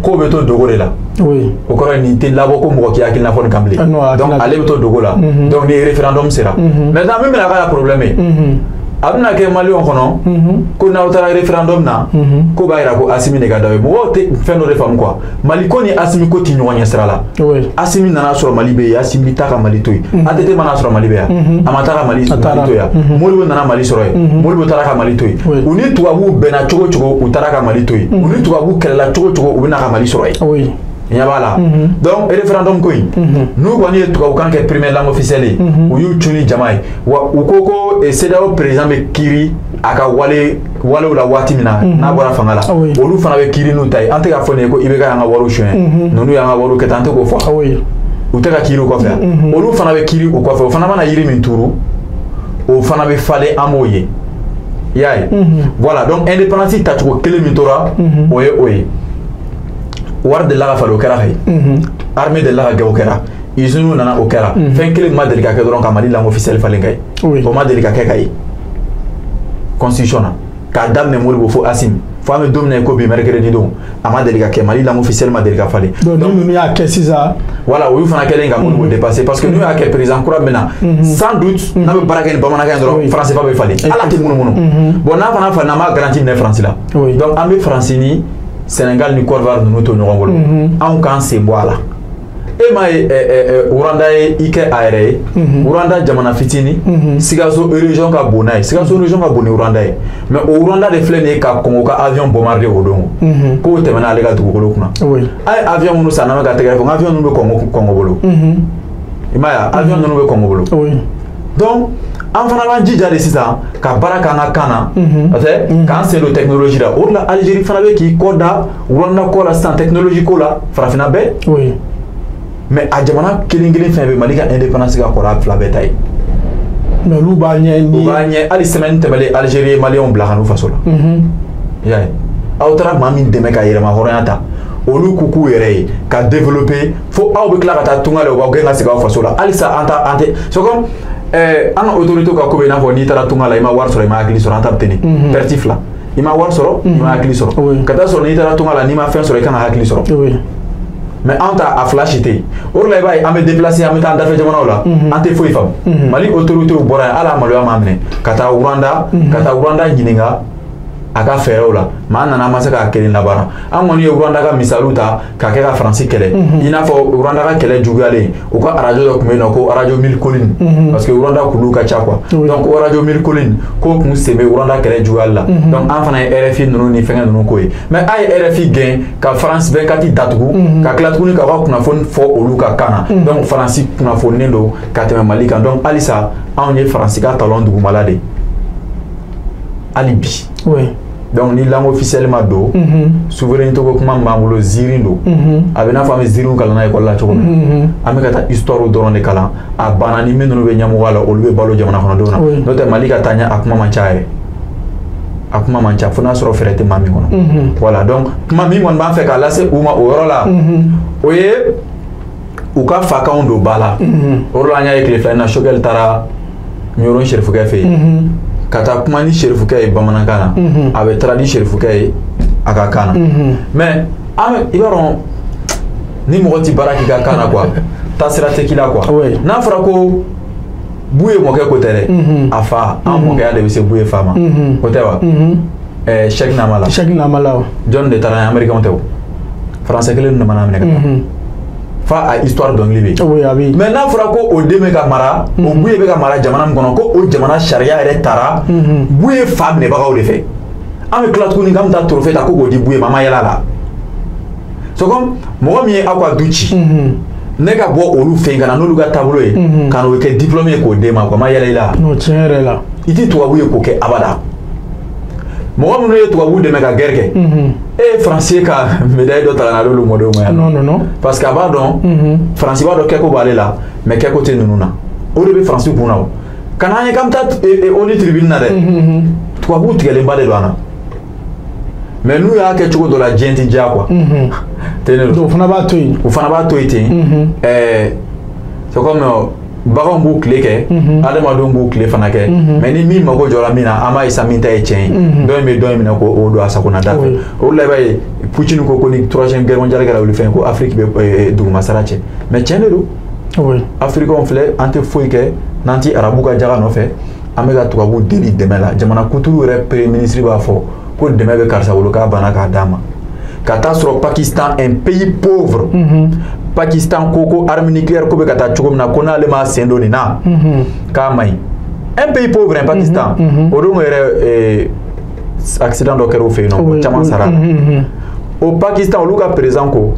k'o bɛ to dogo de la. O kɔrɔ ye nin tɛ labɔ ko mɔgɔ k'i hakilina fɔ nin kan bilen. Donc ale bɛ to dogo la. Donc ni référendum sera, maintenant min bɛna k'a la problème ye, a bɛna kɛ maliyɛnw kɔnɔ ko n'aw taara référendum na, k'o b'a yira ko Assimi de ka d'aw ye. Mɔgɔw tɛ fɛn dɔ de faamu quoi, Mali ko ni Assimi ko tɛ ɲɔgɔn ɲɛ sira la. Assimi nana sɔrɔ Mali bɛ yen, Assimi taa ka Mali to yen. ATT mana sɔrɔ Mali bɛ yan, a ma taa ka Mali to yan. Modibo nana Mali sɔrɔ yen, Modibo taara ka Mali to yen. U ni tubabuw bɛnna cogo cogo, u taara ka Mali to yen. U ni tubabuw kɛlɛla cogo cogo, u bɛ na ka Mali sɔrɔ yen. Ɲɛ b'a la. Donc référendum ko in, n'u kɔni ye tubabukan kɛ première langue officielle ye, u y'u cun ni jama ye. Wa u ko ko CEDEAO président bɛ kiiri a ka walew la waati min na n'a bɔra fanga la, olu fana bɛ kiiri n'u ta ye. An tɛ k'a fɔ nin ye ko IBK y'an ka wariw suɲɛ, ninnu y'an ka wariw kɛ tan, an tɛ k'o fɔ. U tɛ ka kiiri o kɔfɛ, olu fana bɛ kiiri o kɔfɛ. O fana mana yiri min turu, o fana bɛ falen, an b'o ye. I y'a ye. Voilà, donc indépendance tacogo kelen min tora, o ye o ye. Wari delila ka falen, o kɛra ka ye. Armée delila ka gɛn, o kɛra. Usine nana, o kɛra. Fɛn kelen ma deli ka kɛ dɔrɔn ka Mali langue officielle falen ka ye. O ma deli ka kɛ ka ye constitution na, k'a daminɛ Modibo fo Assimi, fo an bɛ don min na i ko bi mercredi don, a ma deli ka kɛ. Mali langue officielle ma deli ka falen. Donc ni ninnu y'a kɛ sisan, voilà, olu fana kɛlen ka Modibo dépasser, parce que n'u y'a kɛ, président kura min na, sans doute n'a bɛ baara kɛ ni bamanankan ye dɔrɔn, français fa bɛ falen, ala tɛ munumunu. Bon, n'a fana falen, an b'a garantie minɛ Faransi la. Donc an bɛ Faransi ni Sénégal ni Côte d'Ivoire ninnu to ɲɔgɔn bolo, anw k'an sen bɔ a la. E m'a ye, Rwanda ye i kɛ a yɛrɛ ye. Rwanda jamana fitinin, Sikaso région ka bon n'a ye, Sikaso région ka bon ni Rwanda ye. Mais o Rwanda de filɛ nin ye ka Congo ka avion bombarder o don, k'o tɛmɛna ale ka dugukolo kunna. A ye avion minnu san, n'an bɛ ka tɛgɛrɛ fɔ, avion ninnu bɛ Congo bolo. I m'a ye, avion ninnu bɛ Congo bolo. Donc an fana b'an jija de sisan ka baara k'an ka kan na, parce que k'an sen don technologie la. O de la Algérie fana bɛ k'i kɔ da Rwanda kɔ la sisan technologie ko la, farafinna bɛɛ. Mais a jamana kelen kelen fɛn bɛ Mali ka indépendance ka kɔrɔ a fila bɛɛ ta ye. Mais olu b'a ɲɛ ni u b'a ɲɛ. Hali semaine tɛmɛlen, Algérie ye maliyɛnw bila ka n'u faso la. I y'a ye, aw taara maa min dɛmɛ ka yɛlɛma hɔrɔnya ta, olu k'u k'u yɛrɛ ye ka développer, fo aw bɛ tila ka taa tunga la, u b'aw gɛn ka segin aw faso la. Halisa an ta an tɛ c'est comme an ka autorité ka ko bɛ i n'a fɔ n'i taara tunga la, i ma wari sɔrɔ, i ma hakili sɔrɔ, an ta bɛ ten de. Perte fila, i ma wari sɔrɔ, i ma hakili sɔrɔ. Ka taa sɔrɔ n'i taara tunga la, n'i ma fɛn sɔrɔ, i kan ka hakili sɔrɔ. Mais anw ta a fila si tɛ yen. O de la i b'a ye an bɛ déplacer, an bɛ taa an dafɛ jamanaw la, an tɛ foyi faamu. Mali autorités bɔra yen, hali a maloya m'a minɛ ka taa Rwanda, ka taa Rwanda ɲininka a ka fɛɛrɛw la. Mais an nana, an ma se k'a kelen labaara. An kɔni ye Rwanda ka misaliw ta k'a kɛ ka Faransi kɛlɛ. I n'a fɔ Rwanda ka kɛlɛ juguyalen, u ka arajo dɔ tun bɛ yen nɔ ko arajo Mille Collines, parce que Rwanda kuluw ka ca quoi. Donc o arajo Mille Collines k'o kun sen bɛ Rwanda kɛlɛ juguyali la. Donc an fana ye RFI ninnu ni fɛngɛ ninnu ko ye. Mais a ye RFI gɛn ka France 24 datugu, ka tila tuguni k'aw ka kunnafoni fɔ olu ka kan na. Donc Faransi kunnafoninen don ka tɛmɛ Mali kan. Donc halisa anw ye Faransi ka talon dugumala de ye hali bi. Donc ni langue officielle ma don, souveraineté ko kuma min b'an bolo, ziiri don. A bɛ n'a fɔ an bɛ ziiriw kalan na école la cogo min, an bɛ ka taa histoire dɔrɔn de kalan. A banna ni minnu bɛ ɲɛmɔgɔya la, olu bɛ balo jamana kɔnɔdenw na. N'o tɛ, Mali ka taa ɲɛ, a kuma man ca yɛrɛ, a kuma man ca, fo n'a sɔrɔ fɛɛrɛ tɛ maa min kɔnɔ. Voilà, donc kuma min kɔni b'an fɛ k'a lase u ma o yɔrɔ la, o ye u ka fakanw don ba la. O de la an y'a ye tile fila in na, Choguel taara Ɲɔrɔ Serifukɛ fɛ yen ka taa kuma ni Serifukɛ ye bamanankan na, a bɛ traduit Serifukɛ ye a ka kan na. Mais an i b'a dɔn, ni mɔgɔ ti baara k'i ka kan na quoi, taasira tɛ k'i la quoi. N'a fɔra ko Buye mɔkɛ ko tɛ dɛ, a fa an mɔkɛya de bɛ se Buye fa ma, o tɛ wa? Cheick Namala. Cheick Namala. Jɔn de taara ye? Américain tɛ o, français kelen de mana minɛ ka taa fa a histoire dɔnkili bɛ yen. Mais n'a fɔra ko o den bɛ ka mara, o Buye bɛ ka mara jamana min kɔnɔ, ko o jamana sariya yɛrɛ taara Buye fa minɛbagaw de fɛ, an bɛ tila tuguni k'an bɛ taa trophée ta ko k'o di Buye ma, an ma yɛlɛ a la. C'est comme mɔgɔ min ye aw ka du ci, ne ka bɔ olu fɛ yen ka na n'olu ka taabolo ye, ka n'o kɛ diplôme ye k'o d'e ma quoi, ma yɛlɛ i la. Non, tiɲɛ yɛrɛ la. I tɛ tubabu ye k'o kɛ abada. Mɔgɔ minnu ye tubabu dɛmɛ ka guerre kɛ, e ye Faransi ka médaille dɔ ta ka na d'olu mɔdenw ma yan. Non, non, non. Parce que a b'a dɔn, Faransi b'a dɔn kɛko b'ale la, mais kɛko tɛ ninnu na. O de bɛ Faransi kun na o. Ka n'an ye k'an bɛ taa ONU tribune na dɛ, tubabuw tigɛlenba de don an na. Mais n'u y'a kɛ cogo dɔ la, diɲɛ tɛ diya quoi. Ten de don. Donc o fana b'a to yen. O fana b'a to yen ten. C'est comme baganw b'u tile kɛ, adamadenw b'u tile fana kɛ, mais ni min mago jɔra min na, an b'a ye sa min ta ye tiɲɛ ye, dɔ in bɛ dɔ in minɛ k'o don a sagona da fɛ. O de la i b'a ye Poutine ko ni troisième guerre mondiale kɛra olu fɛn ko Afrique bɛ dugumasara cɛ, mais tiɲɛ de don. Africains filɛ, an tɛ foyi kɛ n'an ti arabu ka jaga nɔfɛ, an bɛ ka tubabuw deli dɛmɛ la. Jamana kuturu yɛrɛ premier ministre b'a fɔ ko dɛmɛ bɛ karisa bolo k'a banna k'a d'a ma. Ka taa sɔrɔ Pakistan, un pays pauvre, Pakistan ko arme nucléaire ko bɛ ka taa cogo min na, ko n'ale m'a sen don nin na k'a man ɲi. Un pays pauvre, un Pakistan. O don yɛrɛ accident dɔ kɛra u fɛ yen nɔ, caman sara la. O Pakistan, olu ka président ko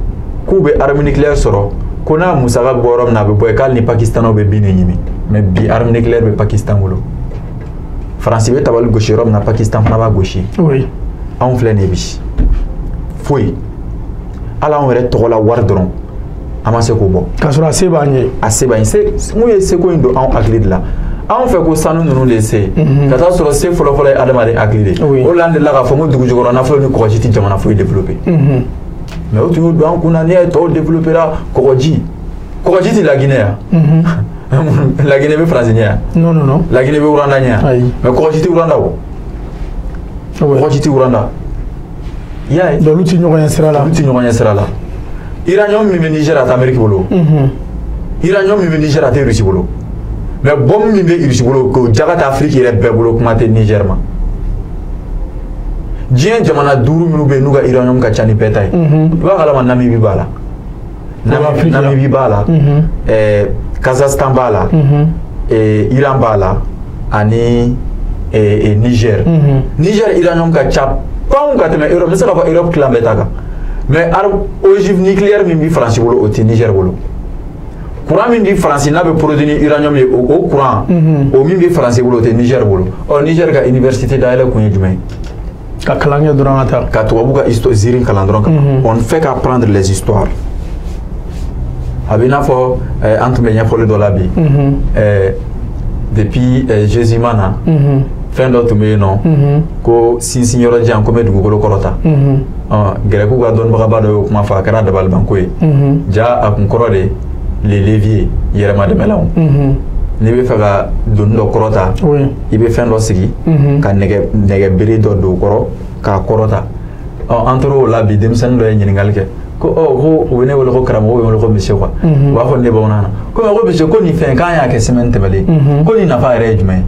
k'u bɛ arme nucléaire sɔrɔ, ko n'a musaka bɔ yɔrɔ min na a bɛ bɔ yen, k'ale ni Pakistanɛw bɛ bin de ɲimi. Mais bi arme nucléaire bɛ Pakistan bolo. Faransi bɛ tabali gosi yɔrɔ min na, Pakistan fana b'a gosi. Anw filɛ nin ye bi, foyi, hali anw yɛrɛ tɔgɔ la wari dɔrɔn an ma se k'o bɔ. K'a sɔrɔ a se b'an ye. A se b'an ye. Mun ye seko in don anw hakili de la? Anw fɛ ko sanu ninnu de se, ka taa sɔrɔ se fɔlɔfɔlɔ ye adamaden hakili de. O de la an delila k'a fɔ ko dugu jukɔrɔ nafolo ni kɔgɔji tɛ jamana foyi développé. Mais o tun y'o don an kun na. N'i y'a ye tɔw développé la, kɔgɔji, kɔgɔji tɛ Laginɛ yan. Laginɛ bɛ Faransi ɲɛ yan? Non, non, non. Laginɛ bɛ Rwanda ɲɛ yan? Mais kɔgɔji tɛ Rwanda o. Kɔgɔji tɛ Rwanda. I y'a ye. Donc olu tɛ ɲɔgɔn ɲɛ sira la. Olu tɛ ɲɔgɔn ɲɛ sira la. Uranium min bɛ Niger, a tɛ Amérique bolo. Uranium min bɛ Niger, a tɛ Russie bolo. Mais bombe min bɛ Russie bolo, k'o jaga ta Afrique yɛrɛ bɛɛ bolo, kuma tɛ Niger ma. Diɲɛ jamana 5 minnu bɛ yen n'u ka uranium ka ca ni bɛɛ ta ye, i b'a kalama Namibie b'a la. Namibie b'a la, Kazakhstan b'a la, Iran b'a la, ani Niger. Niger uranium ka ca panw ka tɛmɛ Europe, n bɛ se k'a fɔ Europe tilan bɛɛ ta kan. Mais arme ogive nucléaire min bɛ Faransi bolo, o tɛ Niger bolo. Courant min bɛ Faransi n'a bɛ produit ni uranium ye, o courant o min bɛ Faransi bolo, o tɛ Niger bolo. Ɔ Niger ka université dayɛlɛ kun ye jumɛn ye? Ka kalan kɛ dɔrɔn ka taa. Ka tubabu ka histoire ziiri kalan dɔrɔn kan. On ne fait qu'apprendre les histoires. A bɛ i n'a fɔ an tun bɛ ɲɛfɔli dɔ la bi. Depuis Jésus ma na, fɛn dɔ tun bɛ yen nɔ ko sinsin yɔrɔ jan ko n bɛ dugukolo kɔrɔta. Gɛrɛkuw ka dɔnnibagaba dɔ y'o kuma fɔ, a kɛra dabalibanko ye. Ja a kun kɔrɔ de les leviers, yɛrɛmadɛmɛlanw. N'i bɛ fɛ ka doni dɔ kɔrɔta, i bɛ fɛn dɔ sigi ka nɛgɛ bere dɔ don o kɔrɔ k'a kɔrɔta. Ɔ an tor'o la bi, denmisɛnnin dɔ ye ɲininkali kɛ ko ɔ ko u bɛ ne wele ko karamɔgɔ, u bɛ n wele ko monsieur quoi. U b'a fɔ ne bamanan na ko mais ko monsieur, ko nin fɛn k'an y'a kɛ semaine tɛmɛnen, ko nin nafa yɛrɛ ye jumɛn ye?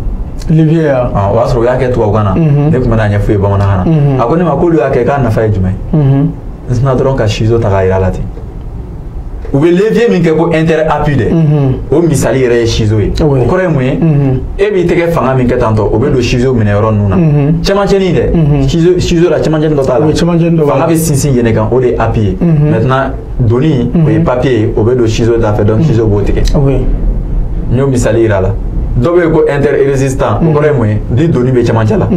Levier ya. O y'a sɔrɔ u y'a kɛ tubabukan na, ne tun bɛ n'a ɲɛf'u ye bamanankan na. A ko ne ma k'olu y'a kɛ k'a nafa ye jumɛn ye? N sina dɔrɔn ka ciseau ta k'a yira la ten. U bɛ levier min kɛ ko inter-appui dɛ, o misali yɛrɛ ye ciseau ye. O kɔrɔ ye mun ye? E b'i tɛgɛ fanga min kɛ tantɔ, o bɛ don ciseau minɛ yɔrɔ ninnu na. Cɛmancɛnin dɛ, ciseau la cɛmancɛnin dɔ t'a la. Fanga bɛ sinsin yen de kan, o de ye appui ye. Maintenant doni, o ye papier ye, o bɛ don ciseau da fɛ, donc ciseau b'o tigɛ. N y'o misali yira la. Dɔ bɛ yen ko inter-résistant, o kɔrɔ ye mun ye? Ni doni bɛ cɛmancɛ la,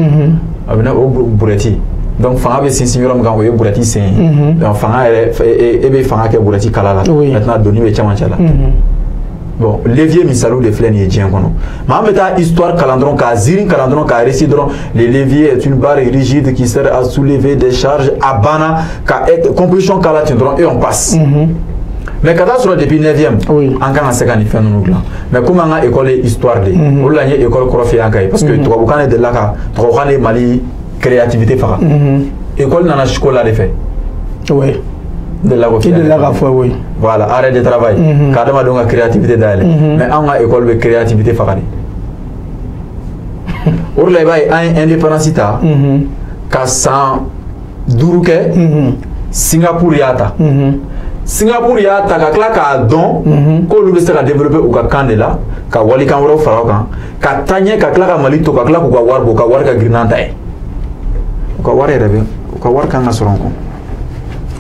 a bɛ na o burɛti. Donc fanga bɛ sinsin yɔrɔ min kan, o ye burɛti sen ye. Donc fanga yɛrɛ, e bɛ fanga kɛ burɛti kala la. Maintenant doni bɛ cɛmancɛ la. Bon, levier misaliw de filɛ nin ye diɲɛ kɔnɔ. Mais an bɛ taa histoire kalan dɔrɔn, k'a ziiri kalan dɔrɔn, k'a récit dɔrɔn. Le levier est une barre rigide qui sert à soulever des charges. A banna ka composition k'a la ten dɔrɔn et on passe. Mais ka taa sɔrɔ depuis 9e, an kan ka se ka nin fɛn ninnu dilan. Mais komi an ka école ye histoire de ye, o de la n ye école kɔrɔ f'i ye an ka ye, parce que tubabukan de delila ka, tubabukan de ye Mali créativité faga. École nana siko la de fɛ. N delila k'o f'i I delila k'a fɔ, oui. Voilà, arrêt de travail. Ka adamadenw ka créativité dayɛlɛ. Mais anw ka école bɛ créativité faga de. O de la i b'a ye an ye indépendance ta ka san 5 kɛ, Singapour y'a ta. Singapour y'a ta ka tila k'a dɔn k'olu bɛ se ka développer u ka kan de la, ka walikan wɛrɛw fara o kan, ka taa ɲɛ, ka tila ka Mali to, ka tila k'u ka wari bɔ, u ka wari ka girin n'an ta ye. U ka wari yɛrɛ bɛ, u ka wari kan ka sɔrɔ n kɔ.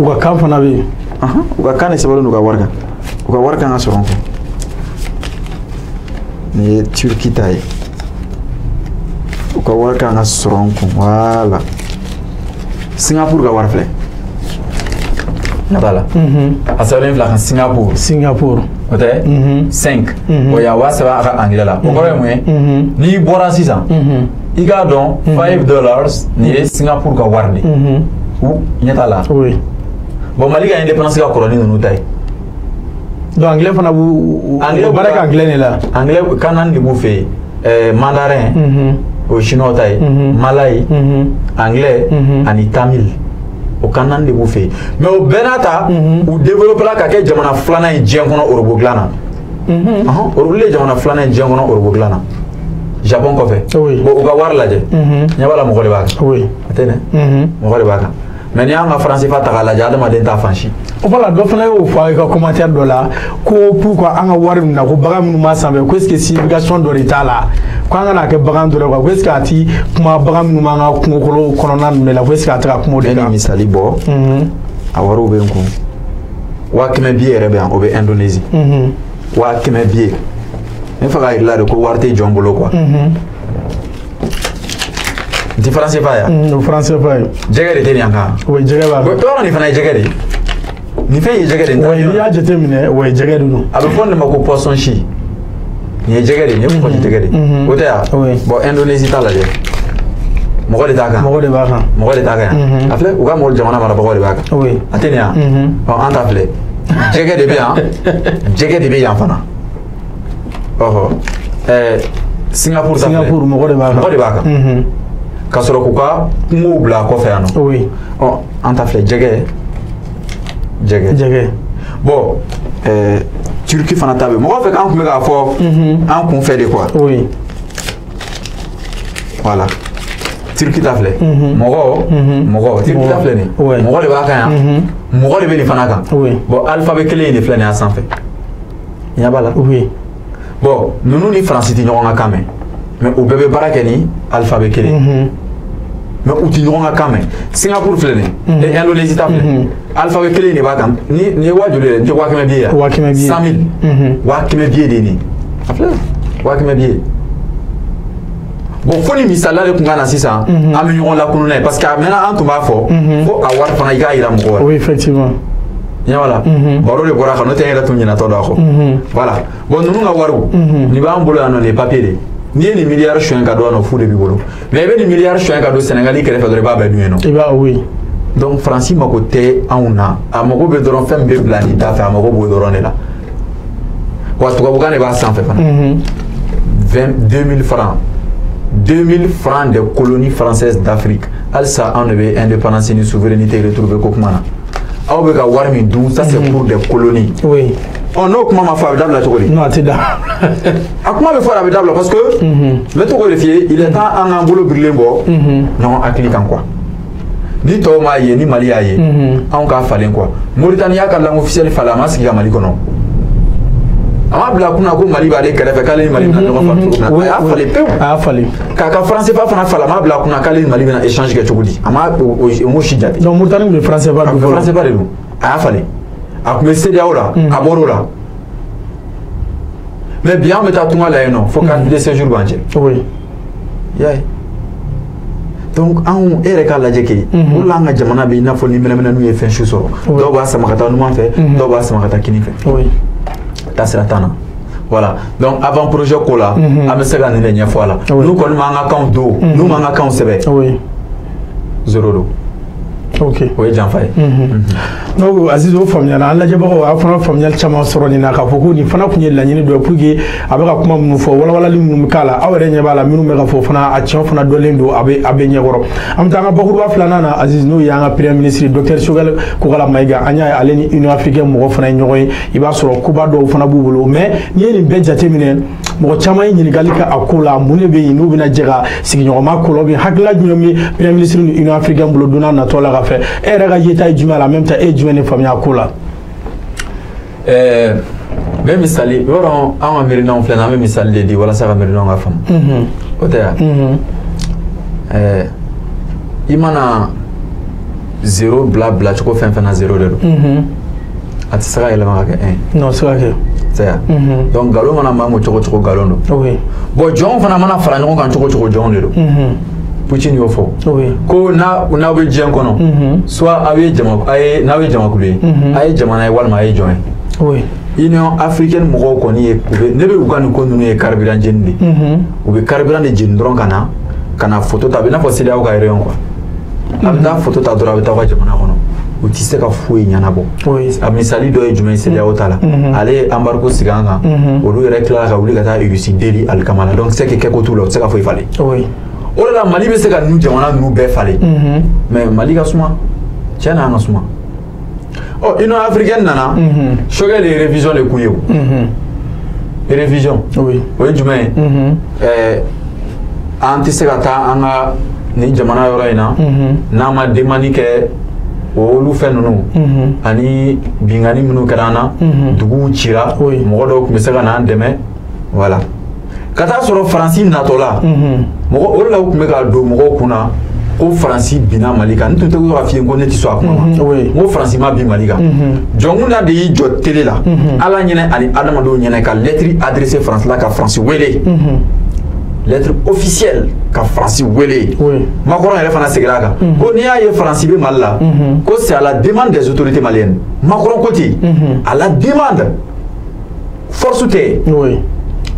U ka kan fana bɛ yen. U ka kan de sɛbɛnnen don u ka wari kan. U ka wari kan ka sɔrɔ n kɔ. Nin ye Turki ta ye. U ka wari kan ka sɔrɔ n kun. Voilà. Singapour ka wari filɛ. Ɲɛ t'a la. A sɛbɛnnen filɛ kan Singapour. Singapour. O tɛ? 5. O y'a 3000 a ka anglais la. O kɔrɔ ye mun ye? N'i bɔra sisan, i k'a dɔn $5 nin ye Singapour ka wari de ye. U ɲɛ t'a la. Oui. Bon, Mali ka indépendance ka kɔrɔ ni ninnu ta ye. Donc anglais fana b'u anglais baara kɛ anglais de la. Anglais kan naani de b'u fɛ yen, mandarin, o ye chinois ta ye, malay, anglais ani tamil, o kan naani de b'u fɛ yen. Mais o bɛɛ n'a ta, u développé la ka kɛ jamana filanan ye diɲɛ kɔnɔ orobo dilan na. Olu ye jamana filanan ye diɲɛ kɔnɔ orobo dilan na, Japon kɔfɛ. Bon, u ka wari lajɛ, ɲɛ b'a la, mɔgɔ de b'a kan. A tɛ dɛ, mɔgɔ de b'a kan. Mais n'i y'an ka franc CFA ta k'a lajɛ, adamaden t'a fan si. Voilà, dɔ fana y'o fɔ a ka commentaire dɔ la ko pourquoi an ka wari min na, ko bagan minnu b'a sanfɛ, ko est ce que signification dɔ de t'a la, ko an kana kɛ bagan dɔ de quoi, ko est ce que a ti kuma bagan minnu b'an ka kungokolo kɔnɔna ninnu de la, ko est ce que a tɛ ka kuma o de kan. Ne ni misali bɔ, a wariw bɛ n kun. 100 000 billet yɛrɛ bɛ yan, o bɛ Indonésie. 100 000 billet, n bɛ fɛ k'a yir'i la de ko wari tɛ jɔn bolo quoi. N ti franc CFA yan. O franc CFA ye. Jɛgɛ de tɛ nin yan kan. O ye jɛgɛ b'a kan. O yɔrɔ nin fana ye jɛgɛ de ye. Nin fɛn ye jɛgɛ de ye. Oui, n'i y'a jateminɛ, o ye jɛgɛ de don. A bɛ fɔ nin de ma ko poisson chi. Nin ye jɛgɛ de ye, nin ye kɔgɔji jɛgɛ de ye. O tɛ yan. Bon, Indonésie ta lajɛ. Mɔgɔ de t'a kan. Mɔgɔ de b'a kan. Mɔgɔ de t'a kan yan. A filɛ, u ka mɔgɔ jamana marabagaw de b'a kan. A tɛ nin yan. Ɔ, an ta filɛ. Jɛgɛ de bɛ yan. Jɛgɛ de bɛ yan fana. Ɔhɔ. Singapour ta filɛ. Singapour, mɔgɔ de b'a kan. Mɔgɔ de b'a kan. Ka sɔrɔ k'u ka kungow bila a kɔfɛ yan nɔ. Ɔ, an ta filɛ, jɛgɛ. Jɛgɛ. Jɛgɛ. Bon, Turquie fana ta bɛ mɔgɔ fɛ k'an tun bɛ k'a fɔ an kun fɛ de quoi. Voilà. Turquie ta filɛ. Mɔgɔ, mɔgɔ, Turquie ta filɛ nin ye. Mɔgɔ de b'a kan yan. Mɔgɔ de bɛ nin fana kan. Bon, alphabet kelen in de filɛ nin ye a sanfɛ. Ɲɛ b'a la. Bon, ninnu ni Faransi tɛ ɲɔgɔn ka kan mɛn. Mais u bɛɛ bɛ baara kɛ ni alphabet kelen. Mais u tɛ ɲɔgɔn ka kan mɛn. Singapour filɛ nin ye. Indonésie ta filɛ. Alphabet kelen de b'a kan. Ni nin ye 50 000 ye, nin tɛ 100 000 billet ye. 100 000 billet. 100 000. 100 000 billet de ye nin ye. A filɛ, 100 000 billet. Bon, fo ni misaliya de tun ka na sisan, an bɛ ɲɔgɔn lakunu n'a ye parce que a mɛnna an tun b'a fɔ ko a wari fana i k'a yira mɔgɔw la. Oui, effectivement. Ɲɛ b'a la. Baro de bɔra a kan, n'o tɛ n yɛrɛ tun ɲinɛtɔ don a kɔ. Voilà. Bon, ninnu ka wariw, nin b'an bolo yan nɔ, nin ye papier de ye. N'i ye nin miliyari suɲɛ ka don yan nɔ, fu de b'i bolo. Mais i bɛ nin miliyari suɲɛ ka don Sénégal kɛrɛfɛ dɔrɔn, i b'a bɛɛ dun yen nɔ. I b'a, oui. Donc Faransi mako tɛ anw na, a mago bɛ dɔrɔn fɛn min bɛ bila nin da fɛ, a mago b'o dɔrɔn de la. Wa tubabukan de b'a sanfɛ fana. 20 000 francs. 2000 francs des colonies françaises d'Afrique. Halisa anw de bɛ indépendance ni souveraineté retrouver ko kuma na. Aw bɛ ka wari min dun, ça c'est pour des colonies. Ɔ, n'o kuma ma fɔ, a bɛ dabila cogo di? Non, a tɛ da. A kuma bɛ fɔ, a bɛ dabila parce que n bɛ to k'o de f'i ye, il est temps an k'an bolo birilen bɔ ɲɔgɔn hakili kan quoi. Ni tɔw m'a ye, ni Mali y'a ye, anw k'a falen quoi. Mauritanie y'a ka langue officielle falen, a ma sigi ka Mali kɔnɔ. A ma bila kunna ko Mali b'ale kɛrɛfɛ, k'ale ni Mali bɛna ɲɔgɔn faamu cogo min na. A y'a falen pewu. A y'a falen. K'a ka franc CFA fana falen, a ma bila kunna k'ale ni Mali bɛna échange kɛ cogo di. A ma o m'o si jate. Donc Mauritanie tun bɛ franc CFA dun fɔlɔ. Franc CFA de don. A y'a falen. A tun bɛ CEDEAO la, a bɔr'o la. Mais bi an bɛ taa tunga la yen nɔ, fo carte de séjour b'an cɛ. I y'a ye. Donc anw, e yɛrɛ k'a lajɛ kɛ, o de la an ka jamana bɛ i n'a fɔ ni mɛnɛmɛnɛninw ye fɛn su sɔrɔ. Dɔw b'a sama ka taa numan fɛ, dɔw b'a sama ka taa kinin fɛ. Taasira t'an na. Voilà. Donc avant projet ko la, an bɛ se ka nin de ɲɛfɔ a la. N'u kɔni m'an ka kanw don, n'u m'an ka kanw sɛbɛn. Zéro don. O ye janfa ye. Donc Aziz, o faamuyara. An lajɛbagaw, aw fana faamuyali caman sɔrɔ nin na k'a fɔ ko nin fana tun ye laɲini dɔ ye pour que a bɛ ka kuma minnu fɔ, walawalali minnu bɛ k'a la, aw yɛrɛ ɲɛ b'a la, minnu bɛ ka fɔ fana, a tiɲɛ fana dɔnlen don, a bɛ ɲɛkɔrɔ. An bɛ taa an ka bakuruba filanan na, Aziz, n'o ye an ka premier ministre docteur Choguel Kokalla Maïga. An y'a ye, ale ni Union africaine mɔgɔ fana ye ɲɔgɔn ye. I b'a sɔrɔ koba dɔw fana b'u bolo, mais n'i ye nin bɛɛ jateminɛ, mɔgɔ caman ye ɲininkali kɛ a ko la, mun de bɛ yen n'u bɛna jɛ ka sigiɲɔgɔnma ko la, ou bien hakilila jumɛn bɛ premier ministre ni Union africaine bolo don n'a natɔ la ka fɛ. E yɛrɛ ka yeta ye jumɛn la? En même temps, e ye jumɛn de faamuya a ko la? N bɛ misali, i b'a dɔn, an ka miirinaw filɛ nin ye, an bɛ misali de di walasa ka miirinaw ka faamu. O tɛ yan. I mana zéro bila bilacogo fɛn fɛn na, zéro de don. A tɛ se ka yɛlɛma ka kɛ 1 ye. Non, se ka kɛ. Tɛ yan. Donc nkalon mana maa cogo cogo, nkalon don. Bon, jɔnw fana mana fara ɲɔgɔn kan cogo cogo, jɔnw de don. Poutine y'o fɔ. Ko n'aw bɛ diɲɛ kɔnɔ, soit aw ye jama, a ye n'aw ye jamakulu ye, a ye jamana ye walima a ye jɔn ye. Union africaine mɔgɔw kɔni ye, u bɛ ne bɛ u ka nin ko ninnu ye carburant jeni de. U bɛ carburant de jeni dɔrɔn ka na photo ta, a bɛ i n'a fɔ CEDEAO ka réunion quoi. A bɛ taa photo ta dɔrɔn, a bɛ taa aw ka jamana kɔnɔ. U tɛ se ka foyi ɲɛnabɔ. A misali dɔ ye jumɛn ye CEDEAO ta la? Ale ye embargo sigi an kan, olu yɛrɛ tilala ka wuli ka taa Russie deli alikama la. Donc c'est que kɛko t'u la, u tɛ se ka foyi falen. O de la Mali bɛ se ka ninnu jamana ninnu bɛɛ falen, mais Mali ka suma, tiɲɛ na an ka suma. Ɔ, Union africaine nana, Choguel ye révision de k'u ye o. Révision. O ye jumɛn ye? An tɛ se ka taa an ka nin jamana yɔrɔ in na n'an ma demande kɛ olu fɛn ninnu ani binkanni minnu kɛra an na, duguw cira, mɔgɔ dɔw tun bɛ se ka n'an dɛmɛ, voilà. Ka taa sɔrɔ Faransi natɔ la, mɔgɔ o de la u tun bɛ ka don mɔgɔw kunna ko Faransi binna Mali kan. N tun tɛ ka f'i ye ko ne tɛ sɔn a kuma ma. N ko Faransi ma bin Mali kan. Jɔnkunda de y'i jɔ télé la, Ala ɲɛnɛ ani adamadenw ɲɛnɛ, ka lettre adressée Faransi la, ka Faransi wele, lettre officielle, ka Faransi wele. Macron yɛrɛ fana seginna a kan ko n'i y'a ye Faransi bɛ Mali la, ko c'est à la demande des autorités maliennes. Macron ko ten, à la demande, force tɛ.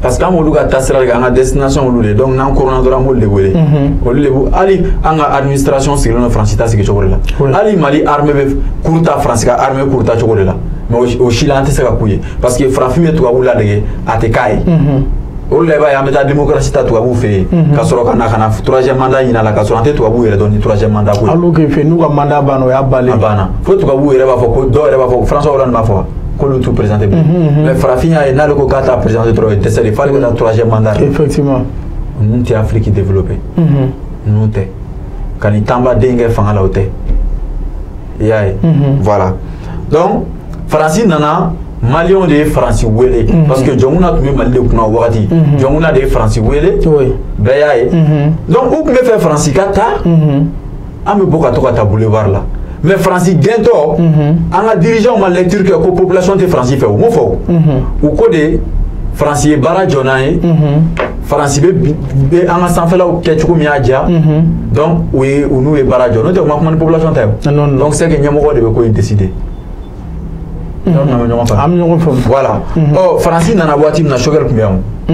Parce que an b'olu ka taasira de kan, an ka destination olu de. Donc n'an koronna dɔrɔn, an b'olu de wele. Olu de b'u hali an ka administration sigilen don Faransi ta sigi cogo de la. Hali Mali armée bɛ kuru ta Faransi ka armée kuru ta cogo de la. Mais o si la an tɛ se ka k'u ye, parce que farafin bɛ tubabuw ladege, a tɛ k'a ye. O de la i b'a ye an bɛ taa démocratie ta tubabuw fɛ yen, ka sɔrɔ ka na ka na troisième mandat ɲini a la, ka sɔrɔ an tɛ tubabuw yɛrɛ dɔn ni troisième mandat ko ye. Hali k'e fɛ n'u ka mandat banna, o y'a balen. A banna. Fo tubabuw yɛrɛ b'a fɔ ko dɔw yɛrɛ b'a fɔ, François Hollande b'a fɔ k'olu t'u présenté bilen. Mais farafin y'a ye n'ale ko k'a t'a présenté dɔrɔn, o ye dɛsɛ de, f'ale ka taa troisième mandat. Effectivement. Ninnu tɛ Afrique développé. Ninnu tɛ. Ka nin tanba den kɛ fanga la, o tɛ. I y'a ye. Voilà. Donc Faransi nana, Maliyɛnw de ye Faransi wele, parce que Jɔnkunda tun bɛ Mali de kunna o wagati. Jɔnkunda de ye Faransi wele. Bɛɛ y'a ye. Donc u tun bɛ fɛ Faransi ka taa, an bɛ bɔ ka to ka taa boulevard la. Mais Faransi gɛntɔ, an ka dirigeants ma lecture kɛ ko population tɛ Faransi fɛ, u m'o fɔ o. U ko de Faransi ye baara jɔ n'an ye. Faransi bɛ an ka sanfɛlaw kɛ cogo min y'a diya. Donc u ye u n'u ye baara jɔ. N'o tɛ u ma kuma ni population ta ye o. Donc c'est que ɲɛmɔgɔ de bɛ ko in décider. An bɛ ɲɔgɔn faamu. An bɛ ɲɔgɔn faamu. Voilà. Ɔ, Faransi nana waati min na, Choguel tun bɛ yan o.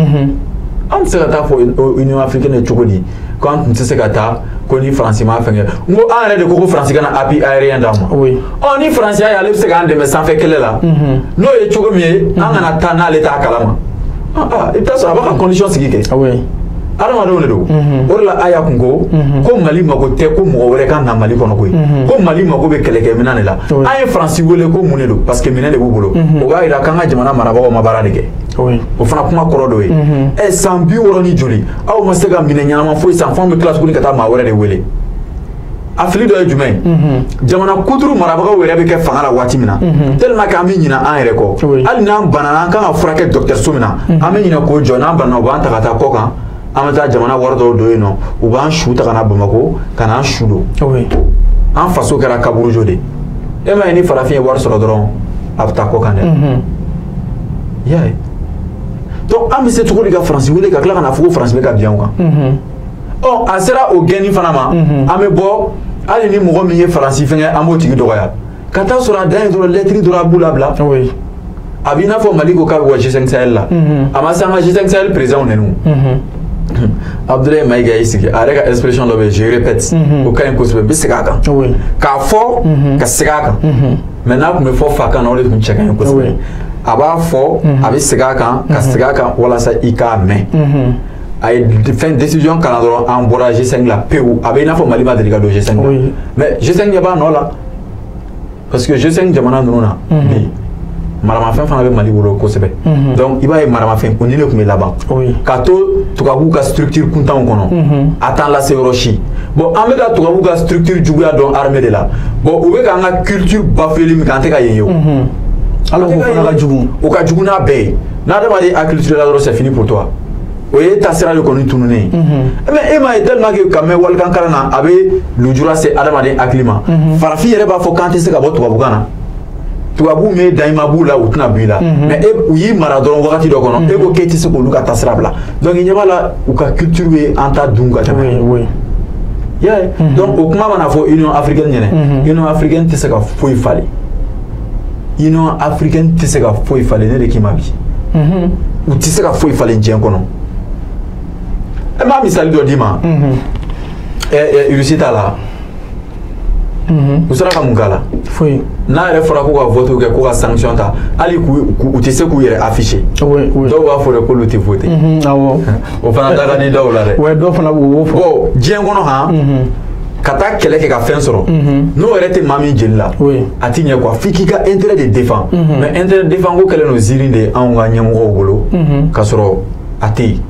An tɛ se ka taa fɔ Union africaine ye cogo di k'an tun tɛ se ka taa ko ni Faransi ma fɛn kɛ? N ko an yɛrɛ de ko ko Faransi kana appui aérien d'an ma. Ɔ, ni Faransi y'a ye ale bɛ se k'an dɛmɛ sanfɛ kɛlɛ la, n'o ye cogo min ye, an kana taa n'ale t'a kalama. I bɛ taa sɔrɔ a b'a ka condition sigi kɛ. Adamadenw de don. O de la Aya kun ko ko Mali mago tɛ ko mɔgɔ wɛrɛ ka na Mali kɔnɔ koyi, ko Mali mago bɛ kɛlɛkɛminɛn de la. An ye Faransi wele ko mun de don? Parce que minɛn de b'u bolo. O b'a yira k'an ka jamana marabagaw ma baara de kɛ. O fana kuma kɔrɔ dɔ ye. Ɛ, san 60 ni joli, aw ma se ka minɛn ɲɛnama foyi san, f'anw bɛ tila tuguni ka taa maa wɛrɛ de wele. A fili dɔ ye jumɛn ye? Jamana kuturu marabagaw yɛrɛ bɛ kɛ fanga la waati min na, tellement que an bɛ ɲinɛ an yɛrɛ kɔ. Hali n'an banana, an kan ka furakɛ dɔgɔtɔrɔso min na, an bɛ ɲinɛ k'o jɔ. N'an banana, u b'an ta ka taa kɔ kan, an bɛ taa jamana wari dɔw don yen nɔ, u b'an su ta ka na Bamakɔ ka n'an su don. An faso kɛra kaburujo de ye. E m'a ye ni farafin ye wari sɔrɔ dɔrɔn, a bɛ taa kɔ kan dɛ. I y'a ye? Donc an bɛ se cogo di ka Faransi wele ka tila ka na fɔ ko Faransi bɛ ka bin anw kan? Ɔ, a sera o gɛnni fana ma, an bɛ bɔ hali ni mɔgɔ min ye Faransi fɛngɛ, an b'o tigi dɔgɔya. Ka taa sɔrɔ a dan ye dɔrɔn lettre dɔrɔn a b'u labila. A b'i n'a fɔ Mali ko k'a bɛ bɔ G5 Sahel la. A ma se an ka G5 Sahel président nɛni. Abdoulaye Maïga y'i sigi, a yɛrɛ ka expression dɔ bɛ yen, je répète, o ka ɲi kosɛbɛ, n bɛ segin a kan. K'a fɔ ka segin a kan. Mais n'a tun bɛ fɔ fa kan na, o de tun cɛ ka ɲi kosɛbɛ. A b'a fɔ, a bɛ segin a kan, ka segin a kan walasa i k'a mɛn. A ye fɛn décision kalan dɔrɔn, an bɔra G5 la pewu. A bɛ i n'a fɔ Mali ma deli ka don G5 la. Mais G5 ɲɛ b'a nɔ la. Parce que G5 jamana ninnu na bi, maramafɛn fana bɛ Mali bolo kosɛbɛ. Donc i b'a ye maramafɛn ko ni de tun bɛ laban. K'a to tubabuw ka structure kuntanw kɔnɔ, a t'an lase yɔrɔ si. Bon, an bɛ ka tubabuw ka structure juguya dɔn armée de la. Bon, u bɛ k'an ka culture bafouer min kɛ, an tɛ ka yen ye o. Alors k'o fana ka jugu. O ka jugu n'a bɛɛ ye. N'adamaden acculturé la dɔrɔn, c'est fini pour toi. O ye taasira de kɔni tununnen ye. Mais e m'a ye tellement que ka mɛn walikan kalan na, a bɛ lujura se adamaden hakili ma. Farafin yɛrɛ b'a fɔ k'an tɛ se ka bɔ tubabukan na. Tubabu min dayima b'u la, u tɛna bɔ i la. Mais e, u y'i mara dɔrɔn wagati dɔ kɔnɔ, e ko k'e tɛ se k'olu ka taasira bila. Donc i ɲɛ b'a la, u ka culture ye an ta dun ka tɛmɛ. I y'a ye? Donc o kuma mana fɔ Union africaine ɲɛnɛ, Union africaine tɛ se ka foyi falen. Union africaine tɛ se ka foyi falen, ne de k'i ma bi. U tɛ se ka foyi falen diɲɛ kɔnɔ. E m'a misali dɔ d'i ma. Russie t'a la. U sera ka mun k'a la? Foyi. N'a yɛrɛ fɔra k'u ka vote kɛ, k'u ka sanction ta, hali k'u tɛ se k'u yɛrɛ afficher. Oui, oui. Dɔw b'a fɔ de k'olu tɛ voter. Awɔ. O fana da ka di dɔw la dɛ. Ouais, dɔw fana b'o fɔ. Bon, diɲɛ kɔnɔ han. Ka taa kɛlɛ kɛ ka fɛn sɔrɔ, n'o yɛrɛ tɛ maa min jeli la, a ti ɲɛ quoi. F'i k'i ka intérêt de défend. Mais intérêt défend ko kɛlen don ziiri de ye anw ka ɲɛmɔgɔw bolo, k'a sɔrɔ a tɛ yen.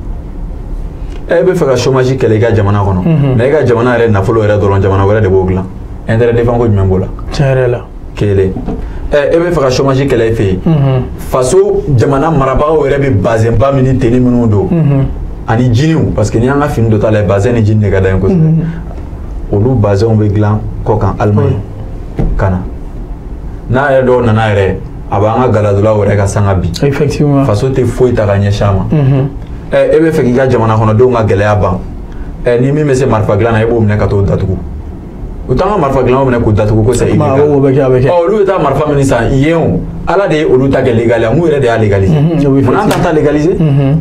E bɛ fɛ ka chômage kɛlɛ i ka jamana kɔnɔ, mais e ka jamana yɛrɛ nafolo yɛrɛ dɔrɔn, jamana wɛrɛ de b'o dilan. Intérêt défend ko jumɛn b'o la? Tiɲɛ yɛrɛ la. Kelen. E bɛ fɛ ka chômage kɛlɛ e fɛ yen, faso jamana marabagaw yɛrɛ bɛ bazɛnba min ni tenue minnu don ani jiniw, parce que n'i y'an ka fini dɔ ta lajɛ, bazɛn ni jini de ka d'an ye kosɛbɛ. Olu bazɛnw bɛ dilan kɔkan, Allemagne ka na. N'a yɛrɛ dɔw nana yɛrɛ, a b'an ka galadolaw yɛrɛ ka sanga bi. Effectivement. Faso tɛ foyi ta ka ɲɛsin a ma. E bɛ fɛ k'i ka jamana kɔnɔdenw ka gɛlɛya ban, ni min bɛ se marifa dilan na, e b'o minɛ ka t'o datugu. U t'an ka marifa dilanw minɛ k'u datugu ko c'est illégal. O bɛ kɛ, a bɛ kɛ. Ɔ, olu bɛ taa marifa min san yen, o Ala de ye olu ta kɛ légal ye, mun yɛrɛ de y'a légaliser? Munna an t'an ta légaliser? N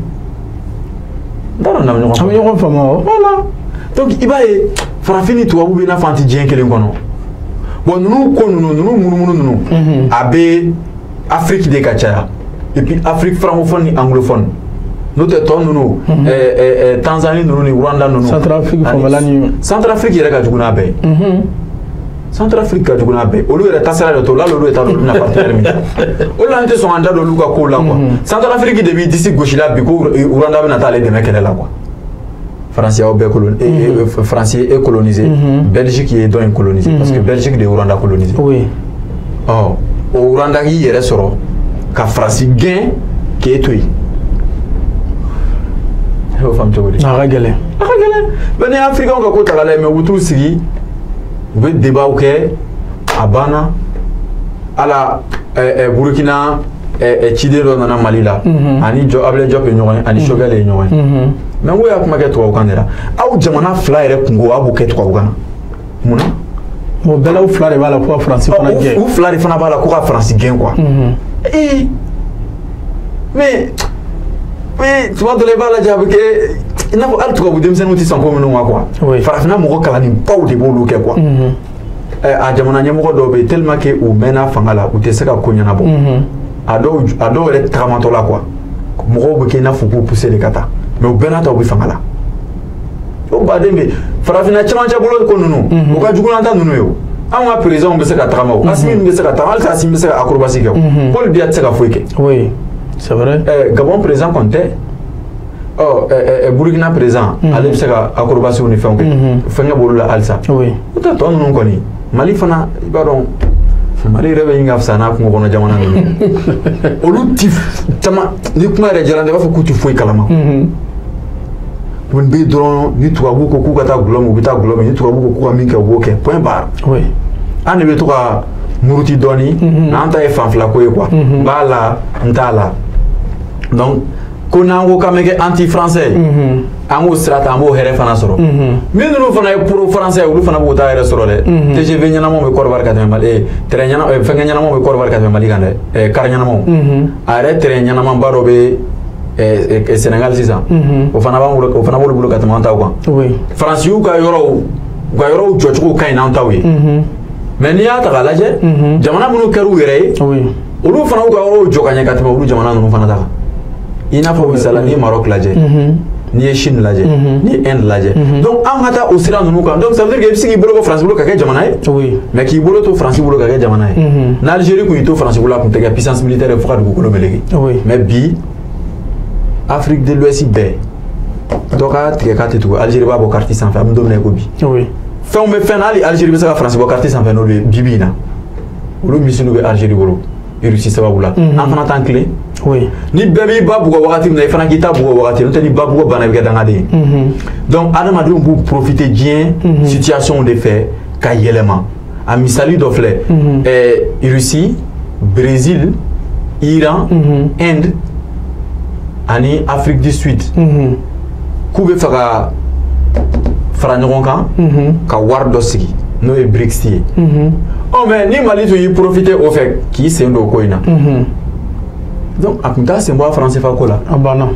t'a dɔn n'an bɛ ɲɔgɔn faamu. An bɛ ɲɔgɔn faamu awɔ. Voilà. Donc i b'a ye, farafin ni tubabu bɛ i n'a fɔ an tɛ diɲɛ kelen kɔnɔ. Bon, ninnu ko ninnu, ninnu munumunu ninnu, a bɛ Afrique de ka caya, et puis Afrique francophone ni anglophone. N'o tɛ tɔ ninnu, Tanzanie ninnu ni Rwanda ninnu. Centrafrique fanfɛla ni. Centrafrique yɛrɛ ka jugu n'a bɛɛ ye. Centrafrique ka jugu n'a bɛɛ ye. Olu yɛrɛ taasira de t'o la, hali olu yɛrɛ t'a dɔn olu bɛna partenaire min kɛ. O de la an tɛ sɔn k'an da don olu ka kow la quoi. Centrafrique de b'i disi gosi la bi ko Rwanda bɛna taa ale dɛmɛ kɛlɛ la quoi. Faransi y'aw bɛɛ colonisé, Faransi ye colonisé, Belgique ye dɔ in colonisé, parce que Belgique de ye Rwanda colonisé. Oui. Ɔ, o Rwanda k'i yɛrɛ sɔrɔ ka Faransi gɛn k'e to yen. E y'o faamu cogo di? A ka gɛlɛn. A ka gɛlɛn. Mais ni Africains ka ko ta k'a lajɛ, mais u bɛ t'u sigi, u bɛ débat kɛ, a banna. Ala Burukina ciden dɔ nana Mali la, ani jɔ Ablaye Diop ye ɲɔgɔn ye, ani Choguel ye ɲɔgɔn ye. Mais n ko y'a kuma kɛ tubabukan de la. Aw jamana fila yɛrɛ kungo, aw b'o kɛ tubabukan na. Munna? O bɛɛ la, u fila de b'a la ko ka Faransi fana gɛn. U fila de fana b'a la ko ka Faransi gɛn quoi. Ee, mais tuma dɔ la i b'a lajɛ, a bɛ kɛ i n'a fɔ hali tubabu denmisɛnninw tɛ sɔn ko minnu ma quoi. Farafinna mɔgɔ kalannenbaw de b'olu kɛ quoi. A jamana ɲɛmɔgɔ dɔw bɛ yen, tellement que u mɛnna fanga la, u tɛ se ka ko ɲɛnabɔ. A dɔw yɛrɛ tagamatɔ la quoi, mɔgɔw bɛ kɛ i n'a fɔ k'u pousser de ka taa, mais u bɛɛ n'a ta, u bɛ fanga la. O baden bɛ farafinna cɛmancɛ bolo ko ninnu, o ka jugu n'an ta ninnu ye o. Anw ka présidents bɛ se ka tagama o, Assimi bɛ se ka tagama, halisa Assimi bɛ se ka acrobatie kɛ o, Paul Biya tɛ se ka foyi kɛ. Oui, c'est vrai. Gabon président kɔni tɛ. Ɔ, Burukina président, ale bɛ se ka acrobatie ni fɛnw kɛ, fɛnkɛ b'olu la halisa. Oui. O tɛ tɔ ninnu kɔni, Mali fana, i b'a dɔn, Mali yɛrɛ bɛ ɲini ka fisaya n'a kungo kɔnɔ jamana ninnu. Olu ti caman ni kuma yɛrɛ diyara n ye, i b'a fɔ k'u ti foyi kalama. Nin bɛ dɔrɔn, ni tubabu ko k'u ka taa gulɔ min, u bɛ taa gulɔ min, ni tubabu ko k'u ka min kɛ, u b'o kɛ, point barre. Oui. An de bɛ to ka muruti dɔɔni, mais an ta ye fan fila ko ye quoi. N b'a la, n t'a la. Donc ko n'an ko k'an bɛ kɛ anti français ye, an k'o sira ta, an b'o hɛrɛ fana sɔrɔ. Min ninnu fana ye pro français ye, olu fana b'o ta yɛrɛ sɔrɔ dɛ. TGV ɲɛnamaw bɛ Côte d'Ivoire ka tɛmɛ Mali, train ɲɛna, fɛnkɛ ɲɛnamaw bɛ Côte d'Ivoire ka tɛmɛ Mali kan dɛ, car ɲɛnamaw. A yɛrɛ train ɲɛnamaba dɔ bɛ Sénégal sisan. O fana b'an bolo, o fana b'olu bolo ka tɛmɛ an taw kan. Oui. Faransi y'u ka yɔrɔw, u ka yɔrɔw jɔcogo ka ɲi n'an taw ye. Mais n'i y'a ta k'a lajɛ, jamana minnu kɛr'u yɛrɛ ye, olu fana y'u ka yɔrɔw jɔ ka ɲɛ ka tɛmɛ olu jamana ninnu fana ta kan. I n'a fɔ misala, n'i ye Maroc lajɛ, n'i ye Chine lajɛ, n'i ye Inde lajɛ. Donc an ka taa o sira ninnu kan. Donc ça veut dire que i bɛ se k'i bolo bɔ Faransi bolo ka kɛ jamana ye. Oui. Mais k'i bolo to Faransi bolo ka kɛ jamana ye. N'Algérie kun y'i to Faransi bolo, a kun tɛ kɛ puissance militaire ye fo ka dugukolo meleke. Oui. Mais bi, Afrique de l'Ouest bɛɛ, dɔ ka tigɛ k'a tɛ tugu, Algérie b'a bɔ carte sanfɛ, an bɛ don min na i ko bi. Oui. Fɛnw bɛ fɛn na, hali Algérie bɛ se ka Faransi bɔ carte sanfɛ n'olu ye bi bi in na. Olu misiw bɛ Algérie bolo, Russie sababu la. An fana t'an tilen. Oui. Ni bɛɛ b'i ba bugɔ wagati min na, i fana k'i ta bugɔ wagati, n'o tɛ ni ba bugɔ banna, i bɛ kɛ dangaden ye. Donc adamadenw b'u profiter diɲɛ situation de fɛ ka yɛlɛma. A misali dɔ filɛ, Russie, Brésil, Iran, Inde ani Afrique du Sud, k'u bɛ fɛ ka fara ɲɔgɔn kan ka wari dɔ sigi, n'o ye BRICS ye. Ɔ, mais ni Mali tun y'i profiter o fɛ k'i sen don o ko in na, donc a tun t'a sen bɔ a franc CFA ko la. A banna.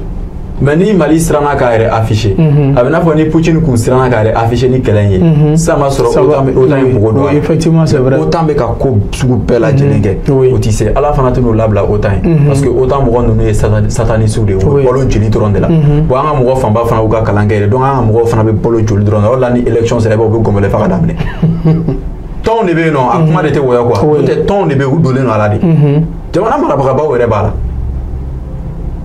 Mais ni Mali siranna k'a yɛrɛ afficher, a bɛ n'a fɔ ni Poutine kun siranna k'a yɛrɛ afficher ni kɛlɛ in ye, sisan b'a sɔrɔ OTAN ye mɔgɔ dɔ. Effectivement, c'est vrai. OTAN bɛ ka ko sugu bɛɛ lajɛlen kɛ. O ti se, Ala fana tɛ n'o labila OTAN ye, parce que OTAN mɔgɔ ninnu ye satanistes de ye, u bɛ balo joli dɔrɔn de la. Bon, an ka mɔgɔ fanba fana y'u ka kalan kɛ yɛrɛ, donc an ka mɔgɔw fana bɛ balo joli dɔrɔn de la. O de la ni élection sera, i b'a ye u bɛ gɔnbɛlɛ faga daminɛ. Tɔnw de bɛ yen nɔ, a kuma de tɛ wɔyɔ quoi. N'o tɛ, tɔnw de bɛ yen, u donnen don a la de. Jamana marabagabaw yɛrɛ b'a la.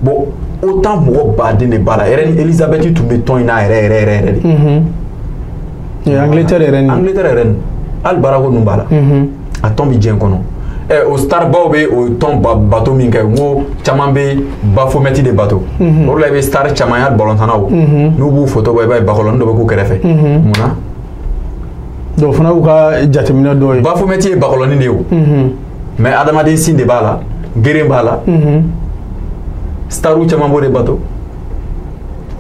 Bon, OTAN mɔgɔ baden de b'a la. Reine Elisabeth tun bɛ tɔn in na yɛrɛ yɛrɛ yɛrɛ de. Angleterre yɛrɛ ni. Angleterre yɛrɛ ni. Hali baarako ninnu b'a la. A tɔn bɛ diɲɛ kɔnɔ. O star baw bɛ o tɔn bato min kɛ, n ko caman bɛ Baphomet de bato. O de la i bɛ star caman ye, hali balontannaw. N'u b'u photo bɔ, i b'a ye bakɔlɔni dɔ bɛ k'u kɛrɛfɛ. Munna? Donc fana y'u ka jateminɛ dɔ ye. Baphomet ye bakɔlɔni de ye o. Mais adamaden sin de b'a la, geren b'a la. Starw caman b'o de bato.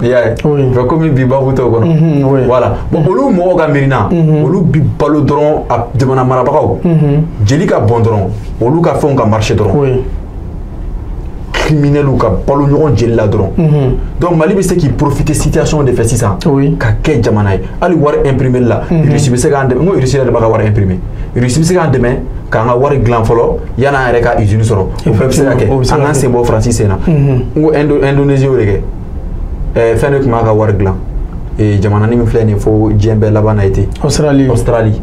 I y'a ye? Oui. Komi bi babu t'o kɔnɔ. Voilà. Bon, olu mɔgɔw ka miirina, olu bi balo dɔrɔn a jamana marabagaw. Jeli ka bɔn dɔrɔn, olu ka fɛnw ka marcher dɔrɔn. Criminels ka balo ɲɔgɔn jeli la dɔrɔn. Donc Mali bɛ se k'i profiter situation de fɛ sisan. Ka kɛ jamana ye. Hali wari imprimer la, Russie bɛ se k'an dɛmɛ. N ko Russie yɛrɛ de b'a ka wari imprimer. Russie bɛ se k'an dɛmɛ k'an ka wari dilan fɔlɔ yan'an yɛrɛ ka usine sɔrɔ. O bɛɛ bɛ se ka kɛ. An k'an sen bɔ Faransi sen na. N ko Indonésie y'o de kɛ. Fɛn de tun b'a ka wari dilan. Jamana min filɛ nin ye fo diɲɛ bɛɛ laban na ye ten. Australie. Australie.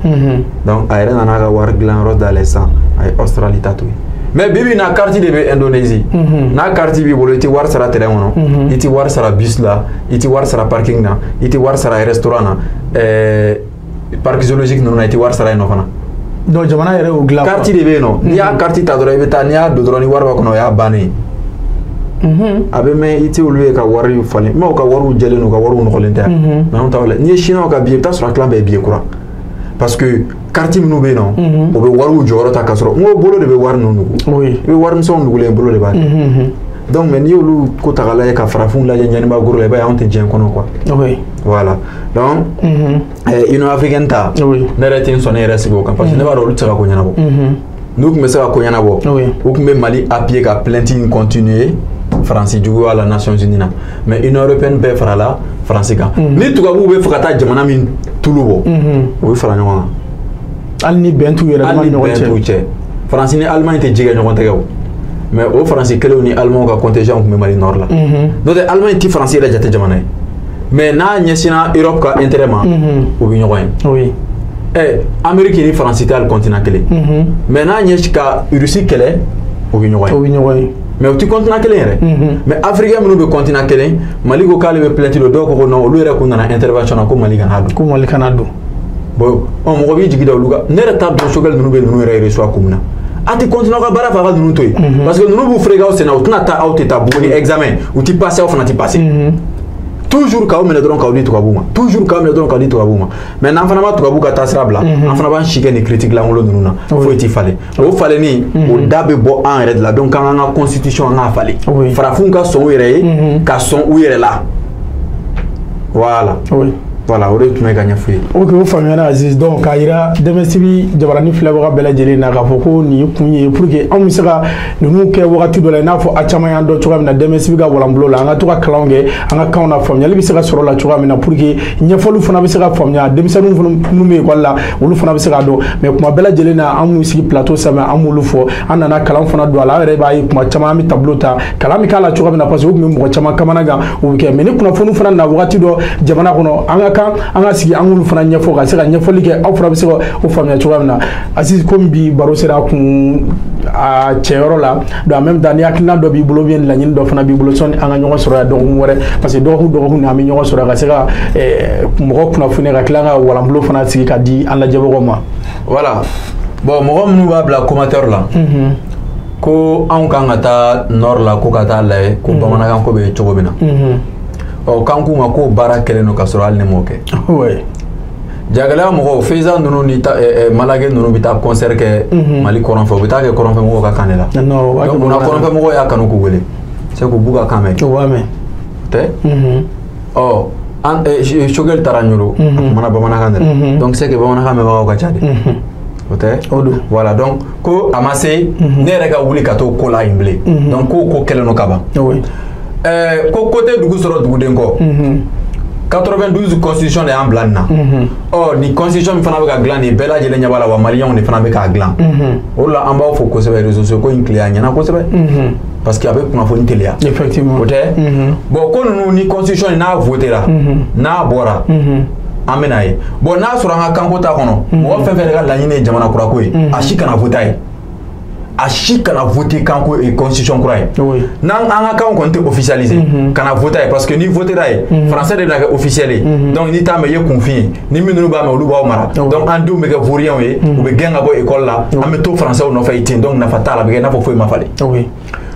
Donc a yɛrɛ nana a ka wari dilan yɔrɔ dayɛlɛ sisan, a ye Australie ta to yen. Mais bi bi in na, carte de bɛ Indonésie. N'a carte b'i bolo, i tɛ wari sara terrain kɔnɔ, i tɛ wari sara bus la, i tɛ wari sara parking na, i tɛ wari sara restaurant na, parc zoologique ninnu na, i tɛ wari sara yen nɔ fana. Donc jamana yɛrɛ y'o dilan. Carte de bɛ yen nɔ. N'i y'a carte ta dɔrɔn, i bɛ taa, n'i y'a don dɔrɔn, ni wari b'a kɔnɔ, o y'a bannen ye. A bɛ mɛn i tɛ olu ye ka wari falen, mais u ka wariw jɛlen don, u ka wariw nɔgɔlen tɛ. Mais anw ta la, n'i ye chinois ka billet, i bɛ taa sɔrɔ a tilan bɛɛ ye billet kura. Parce que carte minnu bɛ yen nɔ, o bɛ wariw jɔyɔrɔ ta k'a sɔrɔ n ko bolo de bɛ wari ninnu nugu. I bɛ warimisɛnw nugulen, bolo de b'a kɛ. Donc mais n'i y'olu ko ta k'a lajɛ, ka farafinw lajɛ ɲɛniba goro la, i b'a ye anw tɛ diɲɛ kɔnɔ quoi. Voilà. Donc Union africaine ta, ne yɛrɛ tɛ n sɔn ne yɛrɛ sigi o kan, parce que ne b'a dɔn olu tɛ se ka ko ɲɛnabɔ. N'u tun bɛ se ka ko ɲɛnabɔ, u tun bɛ Mali appuyer ka plainte in continuer Faransi juguya la Nations Unies na. Mais Union européenne bɛɛ farala Faransi kan. Ni tubabuw bɛ fɛ ka taa jamana min tulu bɔ, u bɛ fara ɲɔgɔn kan. Hali ni bɛn t'u yɛrɛ dama ni ɲɔgɔn cɛ. Hali ni bɛn t'u cɛ. Faransi ni Allemagne tɛ ji kɛ ɲɔgɔn tɛgɛ o. Mais o Faransi kelenw ni Allemagne ka contingent tun bɛ Mali nord la. N'o tɛ, Allemagne ti Faransi yɛrɛ jate jamana ye. Mais n'a ɲɛsinna Europe ka intérêt ma, u bɛ ɲɔgɔn ye. Amérique ni Faransi tɛ hali continent kelen. Mais n'a ɲɛsin ka Russie kɛlɛ, u bɛ ɲɔgɔn ye. U bɛ ɲɔgɔn ye. Mais u ti continent kelen yɛrɛ. Mais africain minnu bɛ continent kelen, Mali ko k'ale bɛ plainte don, dɔw ko ko non, olu yɛrɛ kun nana intervention na ko Mali kana don. Ko Mali kana don. Bon, mɔgɔ b'i jigi da olu kan. Ne yɛrɛ t'a dɔn Choguel ninnu bɛ ninnu yɛrɛ reçoit kun min na. A tɛ continuer aw ka baara fɛ, a ka ninnu to yen. Parce que ninnu b'u fereke aw sen na, u tɛna taa, aw tɛ taa Buguni examen, u ti passer, aw fana ti passer. Toujours k'aw minɛ dɔrɔn k'aw di tubabuw ma. Toujours k'aw minɛ dɔrɔn k'aw di tubabuw ma. Mais n'an fana ma tubabuw ka taasira bila, an fana b'an si kɛ nin critique lankolon ninnu na. Foyi ti falen. O falenni, o da bɛ bɔ an yɛrɛ de la. Donc an ka constitution, an k'a falen. Farafinw ka sɔn u yɛrɛ ye, ka sɔn u yɛrɛ la. Voilà. Voilà, o de tun bɛ ka ɲɛfɔ ye. Ok, o faamuyara Aziz. Donc k'a yira Dɛmɛsibi jabarani filɛbaga bɛɛ lajɛlen na k'a fɔ ko nin kun ye pour que anw bɛ se ka ninnu kɛ wagati dɔ la, i n'a fɔ a caman y'an dɔn cogoya min na Dɛmɛsibi ka walanbolo la, an ka to ka kalanw kɛ an ka kanw na, faamuyali bɛ se ka sɔrɔ la cogoya min na, pour que ɲɛfɔliw fana bɛ se ka faamuya, denmisɛnninw fana minnu bɛ ekɔli la, olu fana bɛ se k'a dɔn. Mais kuma bɛɛ lajɛlen na, an b'u sigi plateau sanfɛ, an b'olu fɔ, an nana kalan fana don a la. An yɛrɛ b'a ye kuma caman an bɛ tableau ta, kalan bɛ k'a la cogoya min na, parce que o tun bɛ mɔgɔ caman kamana gan, o bɛ kɛ. Mais ni kunnafoniw fana na wagati dɔ jamana kɔnɔ, an ka kan an ka sigi an k'olu fana ɲɛfɔ ka se ka ɲɛfɔli kɛ, aw fana bɛ se ka o faamuya cogoya min na. Aziz, komi bi baro sera a kun a cɛyɔrɔ la, donc en même temps ni hakilina dɔ b'i bolo ou bien laɲini dɔ fana b'i bolo, sɔnni an ka ɲɔgɔn sɔrɔ yan dɔgɔkun wɛrɛ, parce que dɔgɔkun ni an bɛ ɲɔgɔn sɔrɔ ka se ka mɔgɔ kunnafoniya, ka tila ka walanbolo fana sigi ka di an lajɛbagaw ma. Voilà. Bon, mɔgɔ minnu b'a bila commentaire la, ko anw kan ka taa nord la, ko ka taa lajɛ ko bamanankan ko bɛ cogo min na. Ɔ, k'an k'u ma k'o baara kɛlen don ka sɔrɔ hali ne m'o kɛ. Jagɛlɛya mɔgɔw, Feza ninnu ni Malage ninnu bɛ taa concert kɛ Mali kɔrɔn fɛ, u bɛ taa kɛ kɔrɔnfɛ mɔgɔw ka kan de la. Donc munna kɔrɔnfɛ mɔgɔw y'a kanu k'u wele? C'est k'u b'u ka kan mɛn. U b'a mɛn. Tɛ? Ɔ, an Choguel taara Ɲoro, a kumana bamanankan de la. Donc c'est que bamanankan mɛnbagaw ka ca de. O tɛ? O don. Voilà, donc ko a ma se ne yɛrɛ ka wuli ka t'o ko la yen bilen. Donc ko kɛlen don ka ban. Ko tɛ dugu sɔrɔ duguden kɔ. 92 constitution de y'an bila nin na. Ɔ nin constitution min fana bɛ ka dilan nin bɛɛ lajɛlen ɲɛ b'a la, wa maliyɛnw de fana bɛ k'a dilan. O de la an b'aw fo kosɛbɛ, réseaux sociaux ko in tile a ɲɛna kosɛbɛ. Parce que a bɛ kunnafoni teliya. Effectivement. O tɛ. Bon, ko ninnu ni constitution n'a votera, n'a bɔra, an bɛ n'a ye. Bon, n'a sɔrɔ an ka kanko t'a kɔnɔ, mɔgɔ fɛn fɛn ka laɲini ye jamana kurako ye, a si kana voter ye. A si kana voter kanko constitution kura ye. N'an an ka kanw kɔni tɛ officialiser, kana voter ye, parce que ni votera ye, français de bɛna kɛ officiel ye. Donc n'i t'a mɛn, i ye kunfin ye. Ni minnu b'a mɛn, olu b'aw mara. Donc an denw bɛ kɛ vauriens ye, u bɛ gɛn ka bɔ école la, an bɛ to français nɔfɛ ten. Donc nafa t'a la, a bɛ kɛ i n'a fɔ foyi ma falen.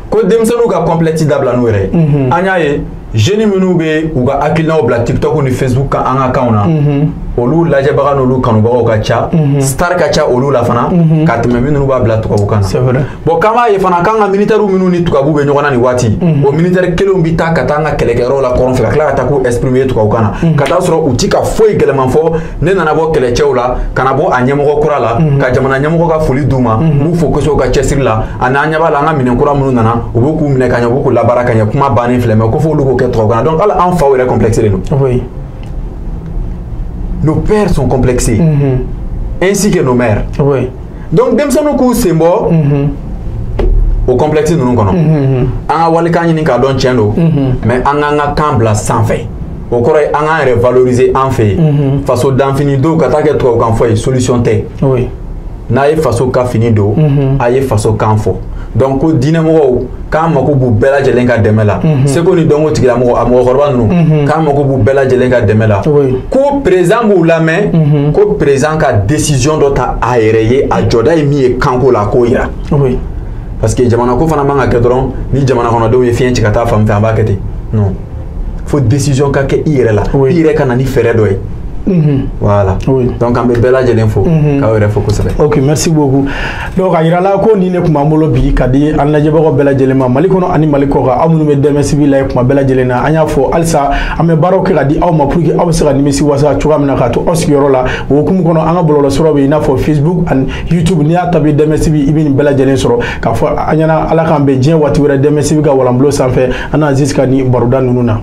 Ko denmisɛnninw ka complexe dabila n'u yɛrɛ ye. An y'a ye, jeunes minnu bɛ u ka hakilinaw bila TikTok ni Facebook kan an ka kanw na, olu lajɛbaga n'olu kanubagaw ka ca, star ka ca olu la fana ka tɛmɛ minnu b'a bila tubabukan na. C'est vrai. Bon, k'an b'a ye fana k'an ka militaires minnu ni tubabu bɛ ɲɔgɔn na nin waati, o militaire kelenw bɛ taa ka taa an ka kɛlɛkɛyɔrɔw la kɔrɔn fɛ, ka tila ka taa k'u exprimer tubabukan na, ka taa sɔrɔ u ti ka foyi gɛlɛman fɔ. Ne nana bɔ kɛlɛcɛw la, ka na bɔ a ɲɛmɔgɔ kura la, ka jamana ɲɛmɔgɔ ka foli d'u ma, n b'u fo kosɛbɛ u ka cɛsiri la, ani an ɲɛ b'a la an ka minɛn kura minnu nana, u b'u k'u minɛ ka ɲɛ, u b'u k'u labaara ka ɲɛ. Kuma bannen filɛ, mais ko f'olu k'o kɛ tubabukan na. Donc hali an faw yɛrɛ complexé don. Nos pères sont complexés, ainsi que nos mères. Donc denmisɛnninw k'u sen bɔ o complexe ninnu kɔnɔ. An ka walikan ɲini k'a dɔn, tiɲɛ don, mais an k'an ka kan bila sanfɛ. O kɔrɔ ye an k'an yɛrɛ valoriser an fɛ yen. Faso danfini don ka taa kɛ tubabukan fɔ ye, solution tɛ. N'a ye faso ka fini don, a ye faso kan fɔ. Donc ko diinɛmɔgɔw k'an mako b'u bɛɛ lajɛlen ka dɛmɛ la, seko ni dɔnko tigilamɔgɔ, a mɔgɔkɔrɔba ninnu, k'an mako b'u bɛɛ lajɛlen ka dɛmɛ la. Ko président b'u lamɛn, ko président ka décision dɔ ta a yɛrɛ ye, a jɔda ye min ye kanko la, a k'o yira. Parce que jamana ko fana man ka kɛ dɔrɔn ni jamana kɔnɔdenw ye fiɲɛ ci ka taa fan fɛ, an b'a kɛ ten. Non, fo décision ka kɛ i yɛrɛ la, i yɛrɛ ka na ni fɛɛrɛ dɔ ye. Voilà. Donc an bɛ bɛɛ lajɛlen fo, k'aw yɛrɛ fo kosɛbɛ. Ok, merci beaucoup. Donc a yirala ko nin de tun b'an bolo bi ka di an lajɛbagaw bɛɛ lajɛlen ma, Mali kɔnɔ ani Mali kɔ kan, aw minnu bɛ Dɛmɛ Sibi la ye kuma bɛɛ lajɛlen na. An y'a fɔ halisa, an bɛ baaraw kɛ ka di aw ma pour que aw bɛ se ka nimisi wasa cogoya min na k'a to aw sigiyɔrɔ la. O hukumu kɔnɔ, an ka bɔlɔlɔsiraw bɛ yen, i n'a fɔ Facebook ani YouTube. N'i y'a taper Dɛmɛ Sibi, i bɛ nin bɛɛ lajɛlen sɔrɔ. K'a fɔ an ɲɛna, Ala k'an bɛn diɲɛ waati wɛrɛ, Dɛmɛ Sibi ka walanbulon sanfɛ, an n'Aziz ka nin baroda ninnu na.